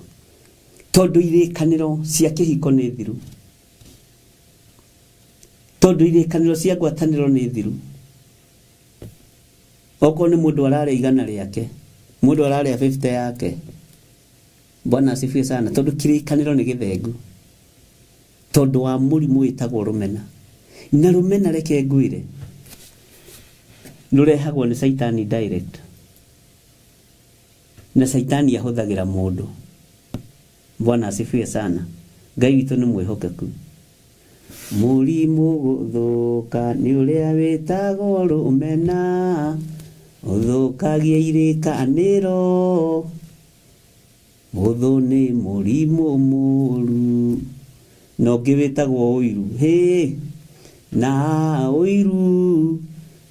Tondũ irĩkanĩro cia kĩhiko nĩ thiru. Tondũ irĩkanĩro cia ngwatanĩro nĩ thiru. Okorwo nĩ mũndũ ararĩa 100 rĩake, mũndũ ararĩa 50 yake. Bwana asifiwe sana. Tondũ kĩrĩkanĩro nĩ gĩthengu. Tondũ wa mũrimũ wĩtagwo rũmena. Na rũmena reke ngwĩre, rũrehagwo nĩ Caitani direct. Na Caitani ahũthagĩra mũndũ. Bwana asifiwe sana. Ngai witũ nĩ mwĩhokeku. Mũrimũ gũthũka nĩ ũrĩa wĩtagwo rũmena, ũthũkagia irĩkanĩro, ũthũ nĩ mũrimũ mũru. Na ũngĩ wĩtagwo ũiru. Hĩ, na ũiru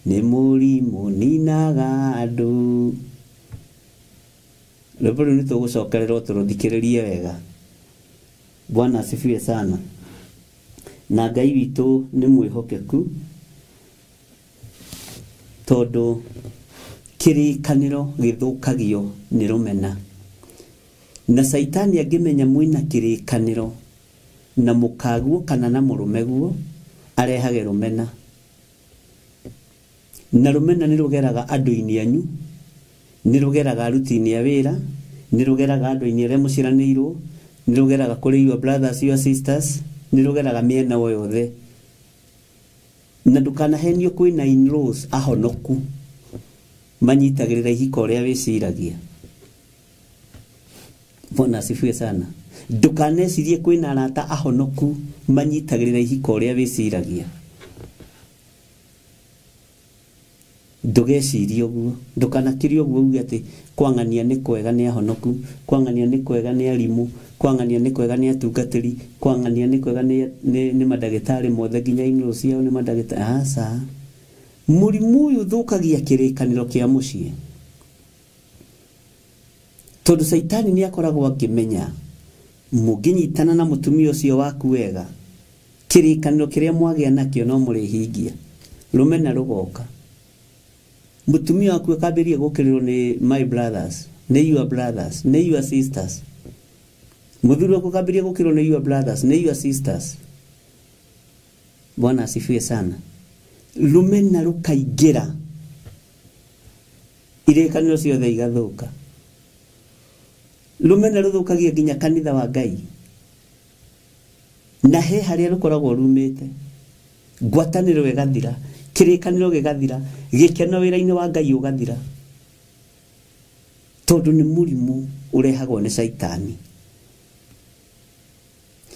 nĩ mũrimũ ninaga andũ. Rwĩmbo rũu nĩ tũgũcokererwo tũrũthikĩrĩrie wega. Bwana asifiwe sana. Na Ngai witũ nĩ mwĩhokeku tondũ kĩrĩkanĩro gĩthũkagio nĩ rũmena. Na Caitani angĩmenya mwĩna kĩrĩkanĩro na mũkaguo kana na mũrũmeguo, arehage rũmena. Na rũmena nĩ rũgeraga andũ-inĩ anyu, nĩ rũgeraga aruti-inĩ a wĩra, nĩ rũgeraga andũ-inĩ arĩa mũciaranĩirwo, nĩ rũgeraga kũrĩ your brothers, your sisters, nĩ rũgeraga mĩena o yothe. Na ndũkanahenio kwĩna in-laws ahonoku manyitagĩrĩra ihiko ũrĩa wĩciragia. Bwana asifiwe sana. Ndũkanecirie kwĩna arata ahonoku manyitagĩrĩra ihiko ũrĩa wĩciragia. Ndũgecirie ũguo, ndũkanakirie ũguo uge atĩ kwang'ania nĩ kwega nĩ ahonoku, kwang'ania nĩ kwega nĩ arimũ, kwang'ania nĩ kwega nĩ atungatĩri, kwang'ania nĩ kwega nĩ mandagĩtarĩ mothe nginya in-laws ciao nĩ mandagĩtarĩ. Aca. Mũrimũ ũyũ ũthũkagia kĩrĩkanĩro kĩa mũciĩ. Tondũ Caitani nĩ akoragwo akĩmenya mũngĩnyitana na mũtumia ũcio waku wega, kĩrĩkanĩro kĩrĩa mwagĩa nakĩo no mũrĩhingia. Rũmena rũgoka. Mũtumia waku akambĩrĩria gũkĩrĩrwo nĩ my brothers, nĩ your brothers, nĩ your sisters. Mũthuri waku akambĩrĩria gũkĩrĩrwo nĩ your brothers, nĩ your sisters. Bwana asifiwe sana. Rũmena rũkaingĩra, irĩkanĩro ciothe igathũka. Rũmena rũthũkagia nginya kanitha wa Ngai. Na he harĩa rũkoragwo rumĩte, ngwatanĩro ĩgathira, kĩrĩkanĩro gĩgathira, gĩkeno wĩra-inĩ wa Ngai ũgathira. Tondũ nĩ mũrimũ ũrehagwo nĩ Caitani.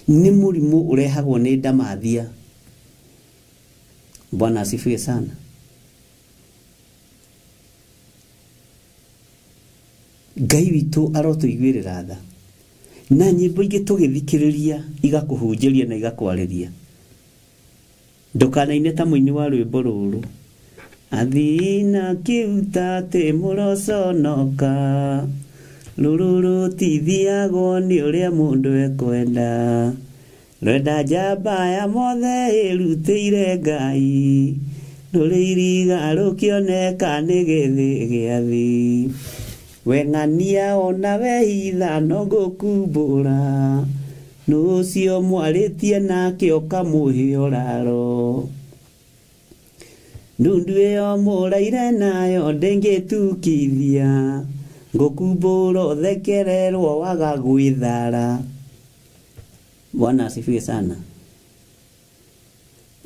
Nĩ mũrimũ ũrehagwo nĩ ndamathia. Bwana asifiwe sana. Ngai witũ arotũiguĩrĩra tha. Na nyĩmbo ingĩ tũgĩthikĩrĩria igakũhunjĩria na igakwarĩria. Ndũkanaine ta mũini wa rwĩmbo rũrũ. Athina kĩuta atĩ mũroconoka, rũrũ rũtithiagwo nĩ ũrĩa mũndũ ekwenda. Rwenda njamba ya mothe ĩrutĩire Ngai, rũrĩ iriga rũkĩoneka nĩ gĩthĩ gĩathi. Weng'ania ona wehitha no ngũkumbũra, nũ ũcio mwarĩtie nake ũkamũhe ũraro. Ndundu ĩyo mũraire nayo ndĩngĩtukithia, ngũkumbũra ũthekererwo waga gwĩthara. Bwana asifiwe sana.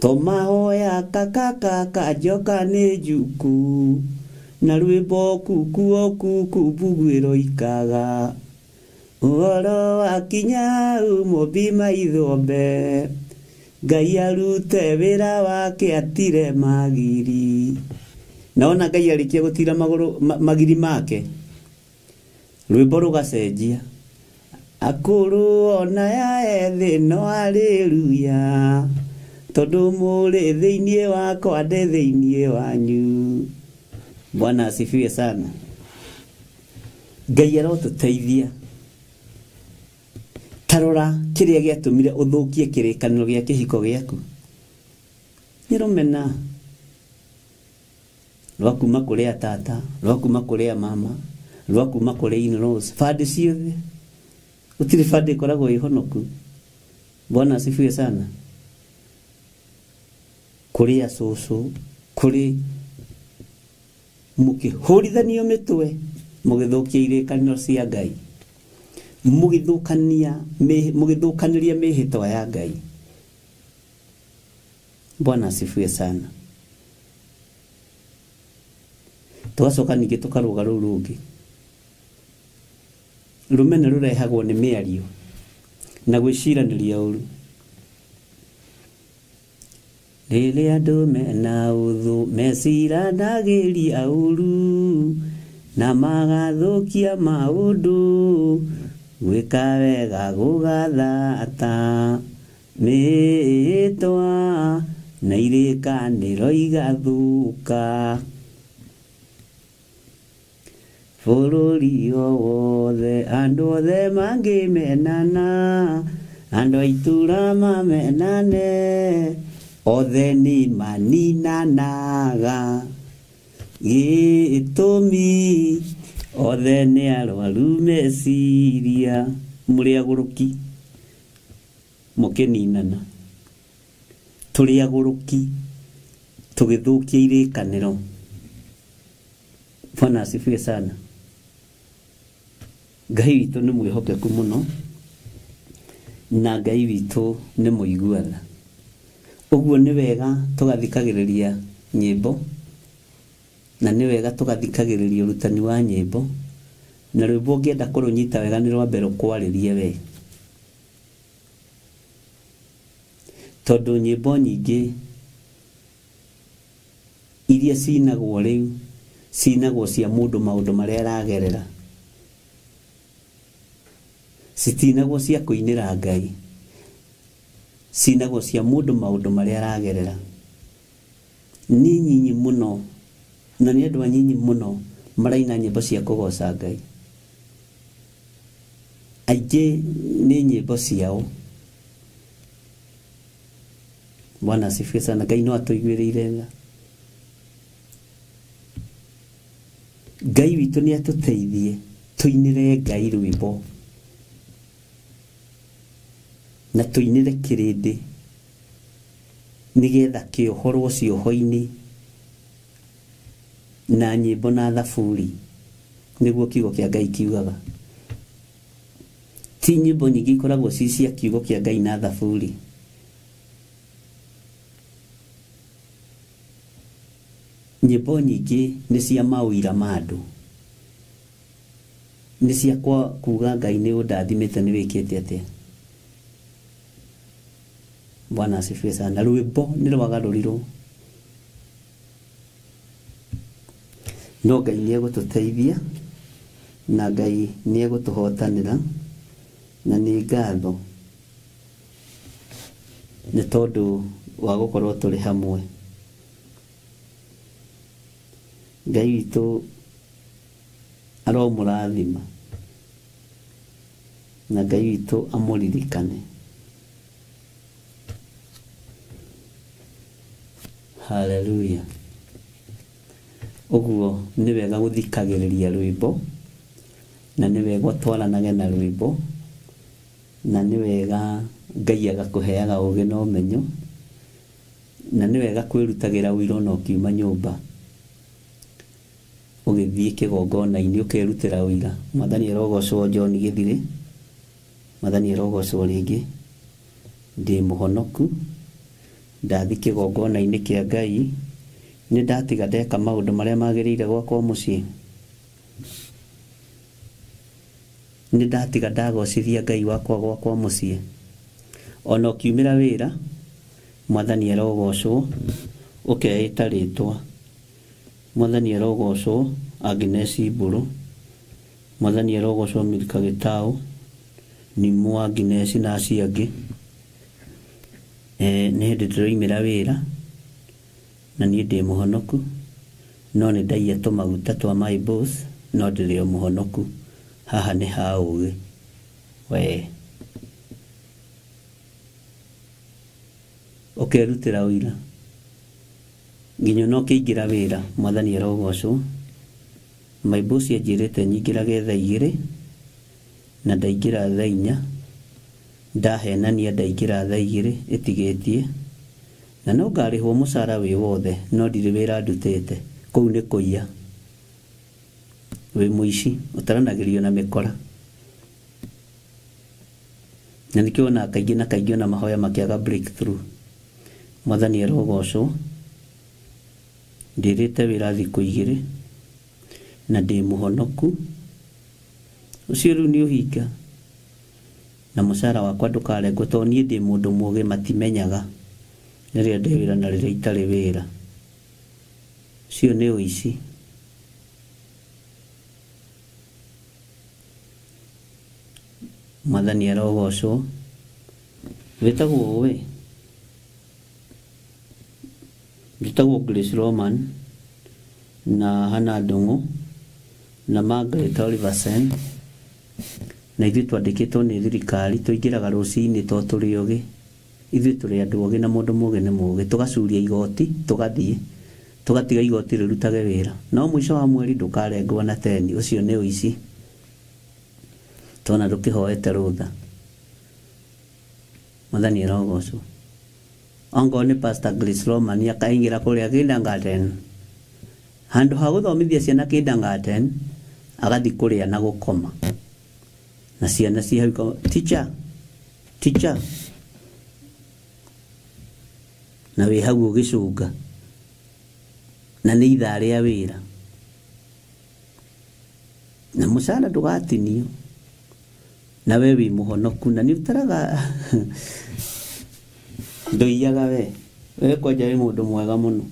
Tomahoya kakaka njoka nĩ njuku, na rwĩmbo kuku o kuku mbuguĩro ikaga. Ũhoro wakinya mũmbi maithombe, Ngai arute wĩra wake atire magiri. Naona Ngai arĩkia gũtira magũrũ magiri make, rwĩmbo rũgacenjia. Akũrũ ona ya ethĩ no haleluya, tondũ mũrĩ thĩinĩ wakwa ndĩ thĩinĩ wanyu. Bwana asifiwe sana. Ngai arotũteithia. Tarora kĩrĩa gĩatũmire ũthũkie kĩrĩkanĩro gĩa kĩhiko gĩaku. Nĩ rũmena rwa kuma kũrĩ tata, rwa kuma kũrĩ mama, rwa kuma kũrĩ in-laws, bandĩ ciothe. Gũtirĩ bandĩ ĩkoragwo ĩhonoku. Bwana asifiwe sana. Kũrĩ acũcũ, kũrĩ mũkĩhũrithanio mĩtwe, mũgĩthũkia irĩkanĩro cia Ngai, mũgĩthũkania mũgĩthũkanĩria mĩhĩtwa ya Ngai. Bwana asifiwe sana. Tũgacoka ningĩ tũkarũga rũu rũngĩ. Rũmena rũrehagwo nĩ mĩario na gwĩciranĩria ũru. Rĩrĩa andũ mena ũthũ meciranagĩria ũru, na magathũkia maũndũ, gwĩka wega gũgathata mĩhĩtwa na irĩkanĩro igathũka. Bũrũri o wothe andũ othe mangĩmenana, andũ a itũũra mamenane, othe nĩ maninanaga. Gĩtũmi othe nĩ arwaru meciria, mũrĩ agũrũki mũkĩninana. Tũrĩ agũrũki tũgĩthũkia irĩkanĩro. Bwana asifiwe sana. Ngai witũ nĩ mwĩhokeku mũno, na Ngai witũ nĩ mũigua tha. Ũguo nĩ wega tũgathikagĩrĩria nyĩmbo, na nĩ wega tũgathikagĩrĩria ũrutani wa nyĩmbo, na rwĩmbo ũngĩenda kũrũnyita wega nĩ rwambe rũkwarĩrie we. Tondũ nyĩmbo nyingĩ iria cinagwo rĩu, cinagwo cia mũndũ maũndũ marĩa aragerera. Citinagwo cia kũinĩra Ngai, cinagwo cia mũndũ maũndũ marĩa aragerera. Nĩ nyinyi mũno, na nĩ andũ anyinyi mũno maraina nyĩmbo cia kũgoca Ngai. Aingĩ nĩ nyĩmbo ciao. Bwana asifiwe sana. Ngai no atũiguĩrĩire tha. Ngai witũ nĩ atũteithie tũinĩre Ngai rwĩmbo, na tũinĩre kĩrĩndĩ nĩgetha kĩohorwo cioho-inĩ na nyĩmbo na thaburi, nĩguo kiugo kĩa Ngai kiugaga. Ti nyĩmbo nyingĩ ikoragwo ci cia kiugo kĩa Ngai na thaburi. Nyĩmbo nyingĩ nĩ cia maũira ma andũ, nĩ cia kuga Ngai nĩ ũndathimĩte, nĩ wĩkĩte atĩa. Bwana asifiwe sana. Rwĩmbo nĩ rwagarũrirwo, no Ngai nĩ egũtũteithia. Na Ngai nĩ egũtũhotanĩra, na nĩ ngatho nĩ tondũ wa gũkorwo tũrĩ hamwe. Ngai witũ aromũrathima, na Ngai witũ amũririkane. Haleluya. Ũguo nĩ wega gũthikagĩrĩria rwĩmbo, na nĩ wega ũtwaranage na rwĩmbo, na nĩ wega Ngai agakũheaga ũgĩ na ũmenyo, na nĩ wega kwĩrutagĩra ũira ona ũkiuma nyũmba ũgĩthiĩ kĩgongona-inĩ ũkerutĩra ũira. Mwathani arogocwo John Gĩthirĩ, Mwathani arogocwo rĩngĩ. Ndĩ mũhonoku, ndathi kĩgongona-inĩ kĩa Ngai, nĩ ndatiga ndeka maũndũ marĩa magĩrĩire gwakwa mũciĩ. Nĩ ndatiga ndagocithia Ngai wakwa gwakwa mũciĩ. Ona ũkiumĩra wĩra, Mwathani arogocwo, ũkeĩta rĩtwa. Mwathani arogocwo Agnes Mbũrũ, Mwathani arogocwo Milka Gĩtaũ, Nimũ Agnes na acio angĩ. Nĩ hĩndĩ ndĩroimĩra wĩra, na niĩ ndĩ mũhonoku, no nĩ ndaiya tũmaguta twa my boss, no ndĩrĩ o mũhonoku. Haha nĩ ha ũgĩ. We. Ũkerutĩra ũira. Nginya ona ũkĩingĩra wĩra, Mwathani arogocwo. My boss anjĩrĩte nyingĩrage thaa 2, na ndaingĩra thaa 4, ndahenania ndaingĩra thaa 2 ĩtigĩtie, na no ngarĩhwo mũcara wĩ wothe, no ndirĩ wĩra ndutĩte. Kũu nĩ kũiya. Wĩ mũici, ũtaranagĩrio na mĩkora. Na nĩkĩo wonaga kaingĩ na kaingĩ ona mahoya makĩaga breakthrough. Mwathani arogocwo. Ndĩrĩte wĩra thikũ 2, na ndĩ mũhonoku. Ũcio rĩu nĩ ũhinga. Na mũcara wakwa ndũkarengwo, tondũ niĩ ndĩ mũndũ mũũgĩ, matimenyaga rĩrĩa ndĩ wĩra na rĩrĩa itarĩ wĩra. Ũcio nĩ ũici. Mwathani arogocwo. Wĩtagwo we? Njĩtagwo Grace Roman, na Hannah Ndung'u, na Margaret Oliversen, na ithuĩ twandĩkĩtwo nĩ thirikari, tũingĩraga rũcinĩ to tũrĩ ogĩ. Ithuĩ tũrĩ andũ ogĩ na mũndũ mũũgĩ nĩ mũũgĩ. Tũgacuria igoti, tũgathiĩ, tũgatiga igoti rĩrutage wĩra. No mũico wa mweri ndũkarengwo na teni, ũcio nĩ ũici. Tona ndũkĩhoete rũtha. Mwathani arogocwo. Ongorwo nĩ Pastor Grace Roman akaingĩra kũrĩa kindergarten. Handũ ha gũthomithia ciana kindergarten, agathiĩ kũrĩa na gũkoma. Na ciana ciĩ hau ikauga, teacher, teacher. Na wĩ hau ũgĩcũnga. Na nĩ ithaa rĩa wĩra. Na mũcara ndũgatinio. Na we wĩ mũhonoku, na nĩ ũtaraga ndũiyaga we. We kwanja wĩ mũndũ mwega mũno.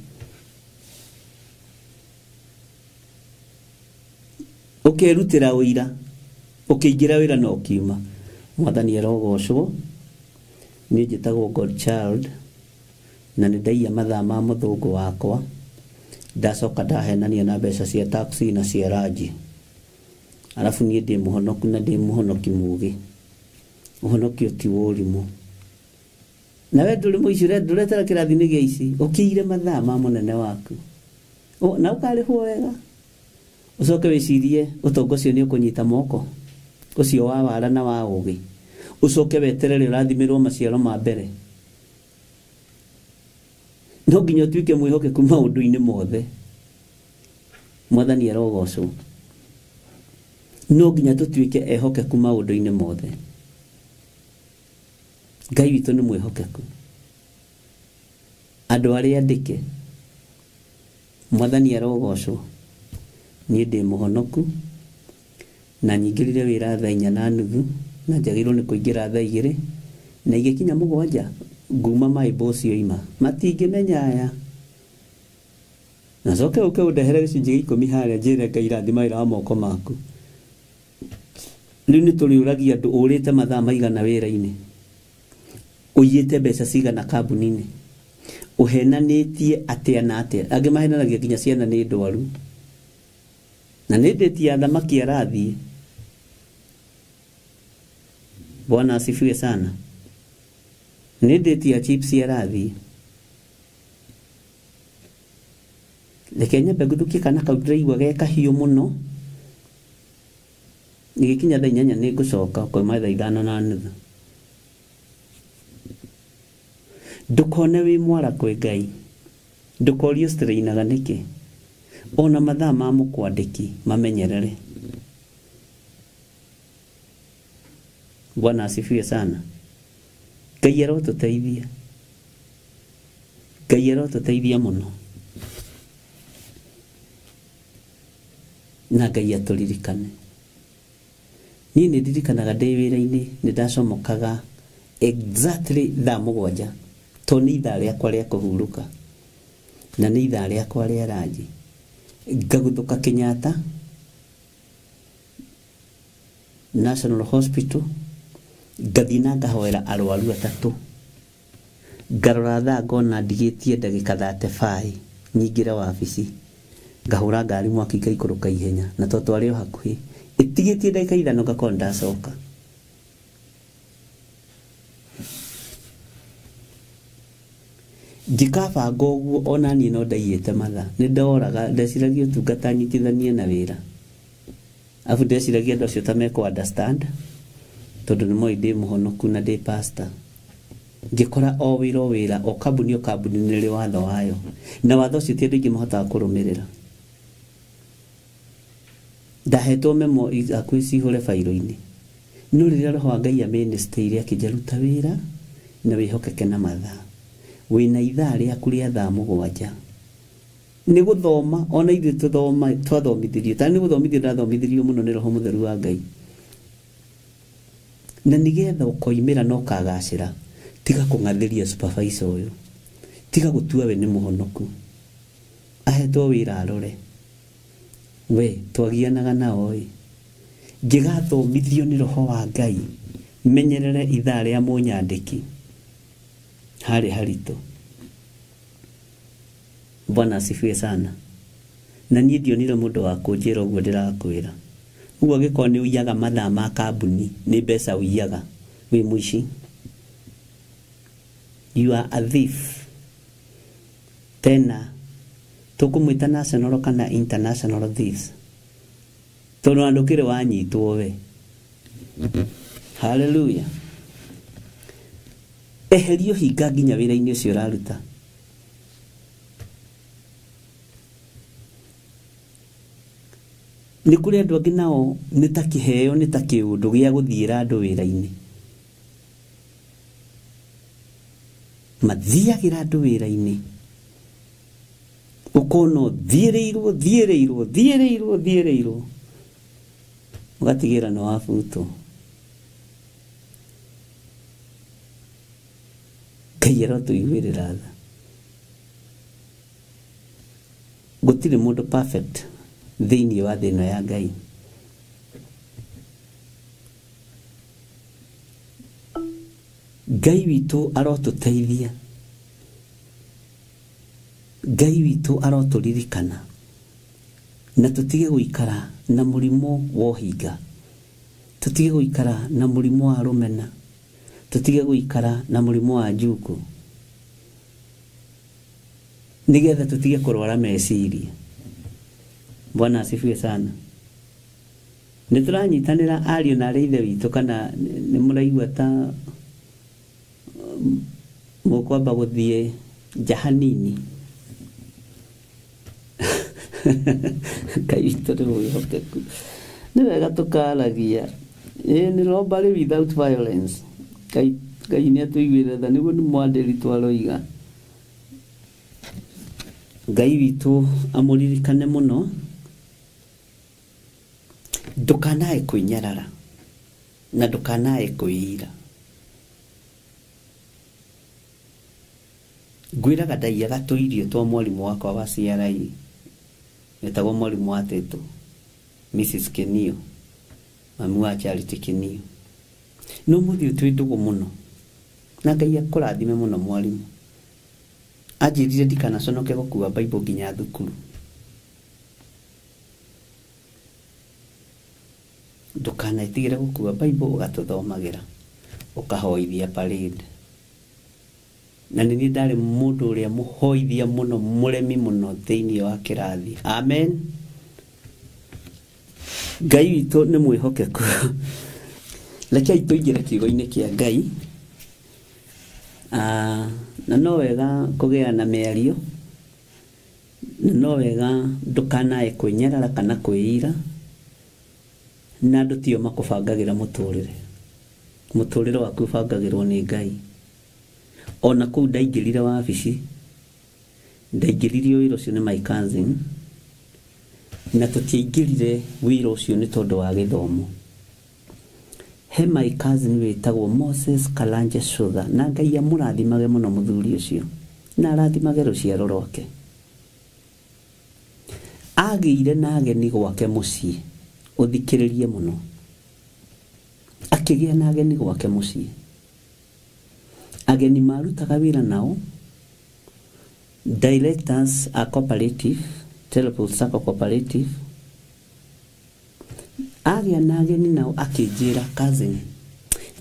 Ũkerutĩra ũira, ũkĩingĩra wĩra na ũkiuma. Mwathani arogocwo. Niĩ njĩtagwo God Child, na nĩ ndaiya mathaa ma mũthũngũ wakwa. Ndacoka ndahenania na mbeca cia taxi na cia ranji. Arabu niĩ ndĩ mũhonoku na ndĩ mũhonoki mũũgĩ. Ũhonokio ti wa ũrimũ. Na we ndũrĩ mũici, ndũretera kĩrathi-inĩ gĩa ici, ũkĩire mathaa ma mũnene waku. Na ũkarĩhwo wega. Ũcoke wĩcirie ũtonga ũcio nĩ ũkũnyita moko, ũcio wa wara na wa ũgĩ. Ũcoke weterere ũrathimĩrwo maciaro ma mbere. No nginya ũtuĩke mwĩhokeku maũndũ-inĩ mothe. Mwathani arogocwo. No nginya tũtuĩke ehokeku maũndũ-inĩ mothe. Ngai witũ nĩ mwĩhokeku. Andũ arĩa andĩke, Mwathani arogocwo. Niĩ ndĩ mũhonoku, na nyingĩrire wĩra thaa 4:30, na njagĩrĩirwo nĩ kũingĩra thaa 2, na igĩkinya 7 nguma my boss oima. Matingĩmenya aya. Na coke ũke ũndehere gĩcunjĩ gĩa 10 harĩa njĩre Ngai rathima wĩra wa moko maku. Rĩu nĩ tũrĩũragia andũ ũrĩte mathaa maigana wĩra-inĩ, ũiyĩte mbeca cigana kambuni-inĩ, ũhenanĩtie atĩa na atĩa. Angĩ mahenanagia nginya ciana nĩ ndwaru. Na nĩ ndĩti ya thamaki arathiĩ. Bwana asifiwe sana. Nĩ ndĩti ya chips arathiĩ. Reke nyambe ngũthũkie kana kau ndĩraigua ge kahiũ mũno. Nĩgĩkinya thaa 8 nĩ ngũcoka koima thaa 5:30. Ndũkone wĩ mwara kwĩ Ngai. Ndũkorio strainaga nĩkĩ. Ona mathaa ma mũkwandĩki mamenyerere. Bwana asifiwe sana. Ngai arotũteithia. Ngai arotũteithia mũno. Na Ngai atũririkane. Niĩ nĩ ndirikanaga ndĩ wĩra-inĩ nĩ ndacomokaga exactly thaa 7 tondũ nĩ ithaa rĩakwa rĩa kũhurũka na nĩ ithaa rĩakwa rĩa ranji. Ngaguthũka Kenyatta National Hospital, ngathiĩ na ngahoera arwaru 3. Ngarora thaa ngona ndigĩtie ndagĩka 35 nyingĩre wabici. Ngahũra ngari mwaki ngaikũrũka ihenya na tondũ twarĩ o hakuhĩ ĩtigĩtie ndagĩka 5 ngakorwo ndacoka. Ngĩkabanga ũguo ona niĩ no ndaiyĩte mathaa. Nĩ ndoraga ndeciragia ũtungata nyitithanie na wĩra. Arabu ndeciragia andũ acio ta mekũ understand tondũ nĩ moĩ ndĩ mũhonoku na ndĩ pastor. Ngĩkora o wĩra o wĩra o kambuni o kambuni nĩ ĩrĩ watho wayo. Na watho ũcio ti andũ aingĩ mahotaga kũrũmĩrĩra. Ndahetwo memo hakuhĩ cihũre bairũ-inĩ. No rĩrĩa roho wa Ngai amĩnĩstĩire akĩnja ruta wĩra na wĩhokeke na mathaa. Wĩna ithaa rĩaku rĩa thaa 7. Nĩ gũthoma ona ithuĩ tũthoma twathomithirio. Ta nĩ gũthomithio ndathomithirio mũno nĩ roho mũtheru wa Ngai. Na nĩgetha ũkoimĩra na ũkagacĩra, tiga kũng'athĩria supervisor ũyũ. Tiga gũtua we nĩ mũhonoku. Ahetwo wĩra arore. We twagianaga nao ĩ. Ngĩgathomithio nĩ roho wa Ngai menyerere ithaa rĩa mũnyandĩki. Harĩ haritũ. Bwana asifiwe sana. Na niĩ ndionire mũndũ wa kũnjĩra ũguo ndĩrakwĩra. Ũguo angĩkorwo nĩ ũiyaga mathaa ma kambuni, nĩ mbeca ũiyaga, wĩ mũici. You are a thief. Tena tũkũmwĩta national kana international thieves. Tondũ ona ndũkĩrĩ wanyitwo we. Hallelujah. Eheria ũhinga nginya wĩra-inĩ ũcio ũraruta. Nĩ kũrĩ andũ angĩ nao nĩ ta kĩheo nĩ ta kĩũndũ gĩa gũthiĩra andũ wĩra-inĩ. Mathiagĩra andũ wĩra-inĩ. Ũkona ũthiĩrĩirwo thiĩrĩirwo thiĩrĩirwo thiĩrĩirwo. Ũgatigĩra nĩ wabutwo. Ngai arotũiguĩrĩra tha. Gũtirĩ mũndũ perfect thĩinĩ wa thĩ ĩno ya Ngai. Ngai witũ arotũteithia. Ngai witũ arotũririkana. Na tũtige gũikara na mũrimũ wa ũhinga. Tũtige gũikara na mũrimũ wa rũmena. Tũtige gũikara na mũrimũ wa njuku. Nĩgetha tũtige kũrwara meciria. Bwana asifiwe sana. Nĩ tũranyitanĩra ariũ na arĩ ithe witũ kana nĩ mũraigua ta mũkwamba gũthiĩ nja hanini. Ngai witũ nĩ mwĩhokeku. Nĩ wega tũkaragia. Ĩĩ nĩ robbery without violence. Ngai nĩ atũiguĩre tha nĩguo nĩ mwandĩri twaroiga. Ngai witũ amũririkane mũno. Ndũkanae kwĩnyarara na ndũkanae kwĩira. Ngwĩraga ndaiyaga tũirio twa mwarimũ wakwa wa CRE. Etagwo mwarimũ wa Teto, Mrs. Kenio. Mami wa Charity Kinio. No mũthiĩ twĩ ndũgũ mũno. Na Ngai akũrathime mũno mwarimu. Anjĩrire ndikanaconoke gũkua Bible nginya thukuru. Ndũkanetigĩre gũkua Bible ũgatũthomagĩra. Ũkahoithia parade. Na nĩ niĩ ndarĩ mũndũ ũrĩa mũhoithia mũno, mũremi mũno thĩinĩ wa kĩrathi. Amen. Ngai witũ nĩ mwĩhokeku. Rekei tũingĩre kiugo-inĩ kĩa Ngai. Na no wega kũgĩa na mĩario, na no wega ndũkanae kwĩnyarara kana kwĩira, na andũ tio makũbangagĩra mũtũrĩre. Mũtũrĩre waku ũbangagĩrwo nĩ Ngai. Ona kũu ndaingĩrire wabici, ndaingĩririo wĩra ũcio nĩ my cousin, na tũtiaingĩrire wĩra ũcio nĩ tondũ wa gĩthomo. He my cousin wĩtagwo Moses Kalanja Shutha, na Ngai amũrathimage mũno mũthuri ũcio, na arathimage rũciaro rwake. Agĩire na ageni gwake mũciĩ, ũthikĩrĩrie mũno. Akĩgĩa na ageni gwake mũciĩ. Ageni marutaga wĩra nao, directors a cooperative, Teleport Sacco Cooperative. Agĩa na ageni nao akĩnjĩra, cousin,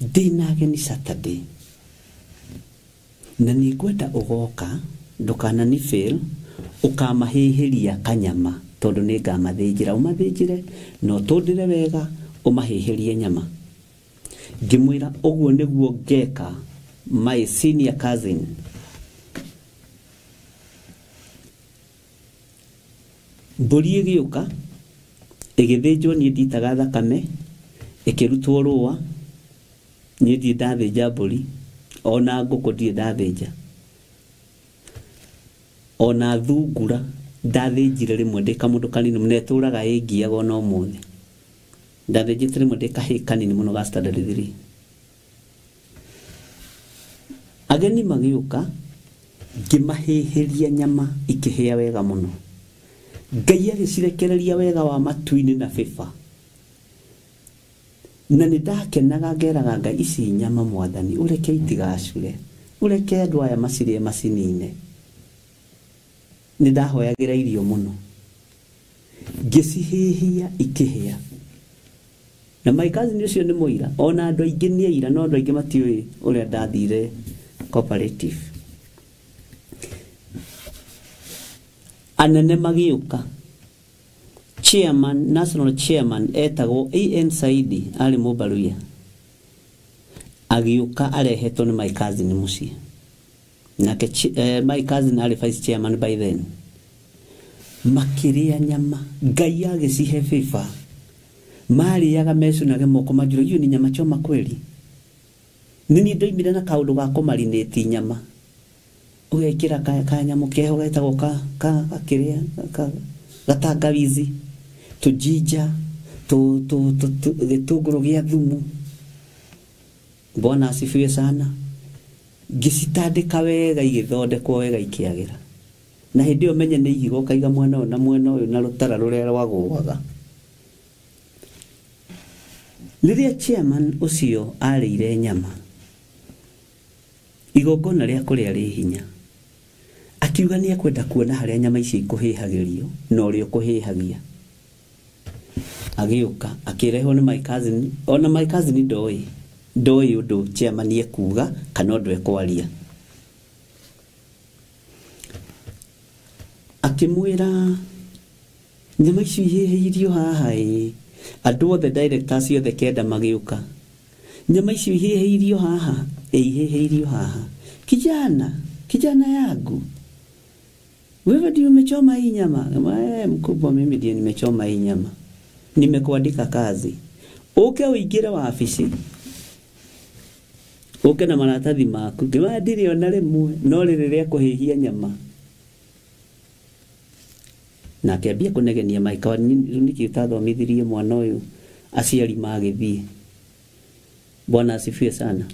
ndĩ na ageni Saturday, na nĩ ngwenda ũgoka, ndũkanani fail, ũkamahĩhĩria kanyama, tondũ nĩ ngamathĩnjĩra, ũmathĩnjĩre na ũtũndĩre wega, ũmahĩhĩrie nyama. Ngĩmwĩra ũguo nĩguo ngeka my senior cousin. Mbũri ĩgĩũka, ĩgĩthĩnjwo, niĩ nditaga thakame, ĩkĩrutwo rũa, niĩ ndirĩ ndathĩnja mbũri, ona ngũkũ ndirĩ ndathĩnja, ona thungura ndathĩnjire rĩmwe ndĩ kamũndũ kanini mũno, ĩtũraga ĩngiaga ona ũmũthĩ. Ndathĩnjĩte rĩmwe ndĩ kahĩĩ kanini mũno ga standard 3. Ageni magĩũka, ngĩmahĩhĩria nyama ikĩhĩa wega mũno. Ngai agĩcirekereria wega wa matu-inĩ na bĩba. Na nĩ ndakenaga ngeraga Ngai, ici nyama mwathani, ũreke itigacure, ũreke andũ aya macirĩe macinine. Nĩ ndahoyagĩra irio mũno. Ngĩcihĩhia ikĩhĩa. Na my cousin ũcio nĩ mũira, ona andũ aingĩ nĩ aira, no andũ aingĩ matiũĩ ũrĩa ndathire cooperative. Anene magĩũka, chairman, national chairman etagwo A.N. Saidi, arĩ Mũmbaruya, agĩũka arehetwo nĩ my cousin mũciĩ. Nake my cousin arĩ vice chairman by then. Makĩrĩa nyama, Ngai agĩcihe bĩba. Marĩaga mecunage moko manjũra, hiyo ni nyama choma kweli. Nĩ niĩ ndoimire na kaũndũ ga kũmarinate nyama. Ũgekĩra kanyamũ keho getagwo gakĩrĩa gatangawizi, tũjinja, gĩtũngũrũ gĩa thumu. Bwana asifiwe sana. Ngĩcitandĩka wega, igĩthondekwo wega, ikĩagĩra. Na hĩndĩ ĩyo menye nĩ ihiga ũkaiga mwena ũyũ na mwena ũyũ na rũtara rũrĩa rwagũaga. Rĩrĩa chairman ũcio arĩire nyama, igongona rĩa kũrĩa rĩ hinya, akiuga nĩ ekwenda kuona harĩa nyama ici ikũhĩhagĩrio na ũrĩa ũkũhĩhagia. Agĩũka akĩrehwo nĩ my cousin, ona my cousin ndoĩ ũndũ chairman ekuuga kana ũndũ ekwaria. Akĩmwĩra nyama ici ihĩhĩirio haha ĩ, andũ othe directors othe kenda magĩũka, nyama ici ihĩhĩirio haha, ihĩhĩirio haha. Kijana, kijana yangu, wewe ndio umechoma hii nyama? Mkubwa, mimi ndio nimechoma hii nyama, nimekuandika kazi, uke uingire wabici, uke na maratathi maku. Ngĩmwĩra ndirĩ ona rĩmwe, no rĩrĩ rĩa kũhĩhia nyama. Na akĩambia kũnegenia Mike, nĩkĩ ũtathomithirie mwana ũyũ aciari magĩthiĩ. Bwana asifiwe sana.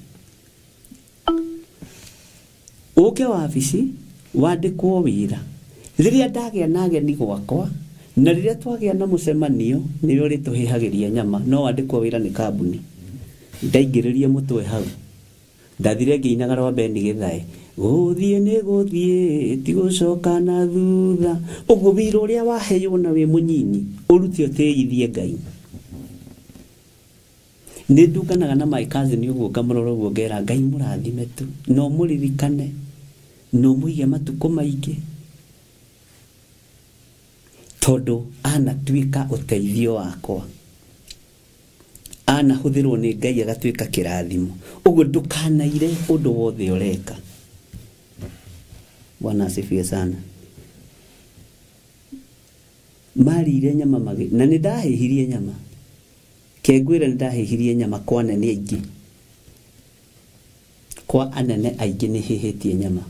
Ũke wabici wandĩkwo wĩra. Rĩrĩa ndagĩa na ageni gwakwa, Na rĩrĩa twagĩa na mũcemanio nĩwe ũrĩtũhĩhagĩria nyama, no wandĩkwo wĩra nĩ kambuni. Ndaingĩrĩrie mũtwe hau, ndathire ngĩinaga rwa Beni Gĩthae, gũthiĩ nĩ gũthiĩ ti gũcoka na thutha. Ũguo wĩra ũrĩa waheirwo na wĩ mũnyinyi ũrute ũtĩithie Ngai. Nĩ ndunganaga na my cousin ũguo ngamũrora ũguo ngera Ngai mũrathime tu, no mũririkane, no mũige matukũ maingĩ, tondũ anatuĩka ũteithio wakwa, anahũthĩrwo nĩ Ngai agatuĩka kĩrathimo. Ũguo ndũkanaire ũndũ wothe ũreka. Bwana asifiwe sana. Marire nyama magi, na nĩ ndahĩhirie nyama, kengwĩra nĩ ndahĩhirie nyama kwa anene aingĩ, kwa anene aingĩ nĩ hĩhĩtie nyama,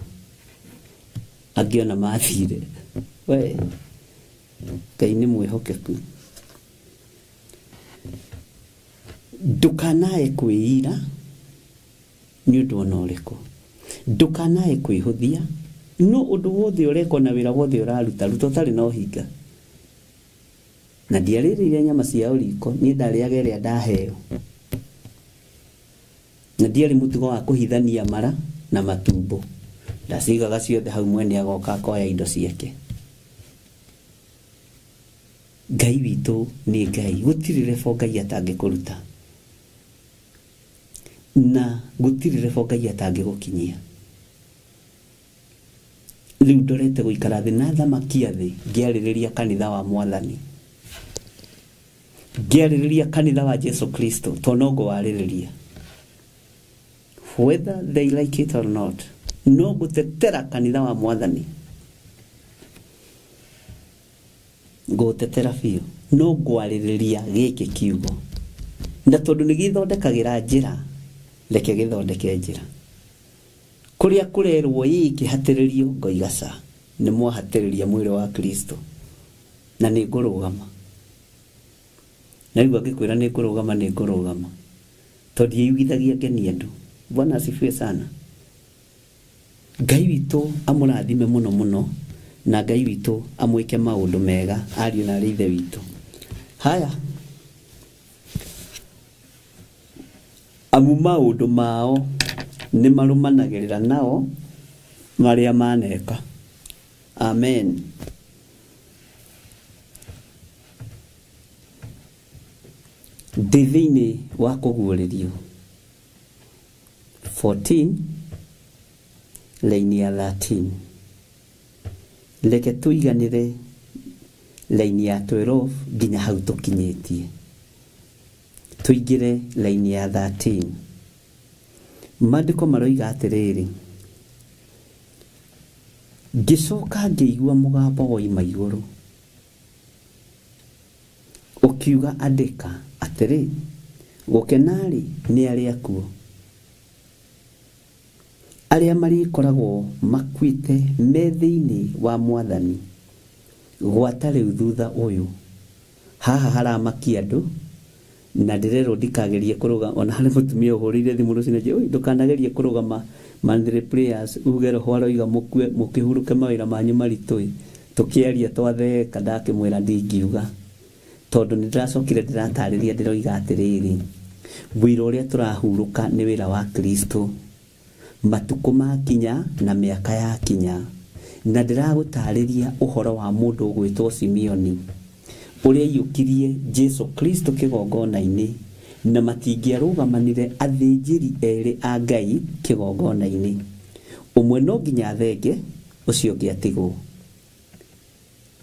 angĩ ona mathire. We Ngai nĩ mwĩhokeku. Ndũkanae kwĩira nĩ ũndũ ona ũrĩkũ, ndũkanae kwĩhũthia, no ũndũ wothe ũreka na wĩra wothe ũraruta ruta ũtarĩ na ũhinga. Na ndiarĩrĩire nyama cia riko, niĩ ndarĩaga ĩrĩa ndaheo, na ndiarĩ mũtugo wa kũhithania mara na matumbo, ndacigaga ciothe hau mwene agoka akoya indo ciake. Ngai witũ nĩ Ngai, gũtirĩ rebo Ngai atangĩkũruta, na gũtirĩ rebo Ngai atangĩgũkinyia. Rĩu ndorete gũikara thĩ na thamaki a thĩ ngĩarĩrĩria kanitha wa Mwathani, ngĩarĩrĩria kanitha wa Jesu Kristo, tondũ no ngũwarĩrĩria whether they like it or not, no ngũtetera kanitha wa Mwathani, ngũtetera biũ, no ngwarĩrĩria gĩkĩ kiugo, na tondũ nĩ gĩthondekagĩra njĩra, reke gĩthondeke njĩra. Kũrĩa kũrerwo ĩ kĩhatĩrĩrio, ngoiga ca, nĩ mwahatĩrĩria mwĩrĩ wa Kristo, na nĩ ngũrũgama. Na rĩu angĩkwĩra nĩ ngũrũgama, nĩ ngũrũgama, tondũ ndiĩiguithagia ngenie andũ. Bwana asifiwe sana. Ngai witũ amũrathime mũno mũno, na Ngai witũ amwĩke maũndũ mega ariũ na arĩ ithe witũ. Haya, amu maũndũ mao nĩ marũmanagĩrĩra nao marĩa maneka. Amen. Ndĩ thĩinĩ wa kũguũrĩrio 14 laini ya 13, reke tũiganĩre laini ya 12 nginya hau tũkinyĩtie, tũingĩre laini ya 13. Maandĩko maroiga atĩrĩrĩ, ngĩcoka ngĩigua mũgambo woima igũrũ ũkiuga, andĩka atĩrĩ, gũkena-rĩ nĩ arĩa akuũ, arĩa marĩkoragwo makuĩte me thĩinĩ wa Mwathani gwata rĩu thutha ũyũ. Haha haramakia andũ, na ndĩrerwo ndikagerie kũrũgama. Ona harĩ mũtumia ũhũrĩire thimũ rũcinĩ anjĩra, oi ndũkanagerie kũrũgama monthly prayers, uge roho aroiga mũkue mũkĩhurũke mawĩra manyu maritũ ĩ. Tũkĩaria twatheka, ndakĩmwĩra ndingiuga, tondũ nĩ ndĩracokire ndĩratarĩria, ndĩroiga atĩrĩrĩ, wĩra ũrĩa tũrahurũka nĩ wĩra wa Kristo, matukũ makinya na mĩaka yakinya, na ndĩragũtarĩria ũhoro wa mũndũ ũgwĩtwo Simeoni ũrĩa aiyũkirie Jesu Kristo kĩgongona-inĩ, na matingĩarũgamanire athĩnjĩri erĩ a Ngai kĩgongona-inĩ, ũmwe no nginya athenge, ũcio ũngĩ atigwo.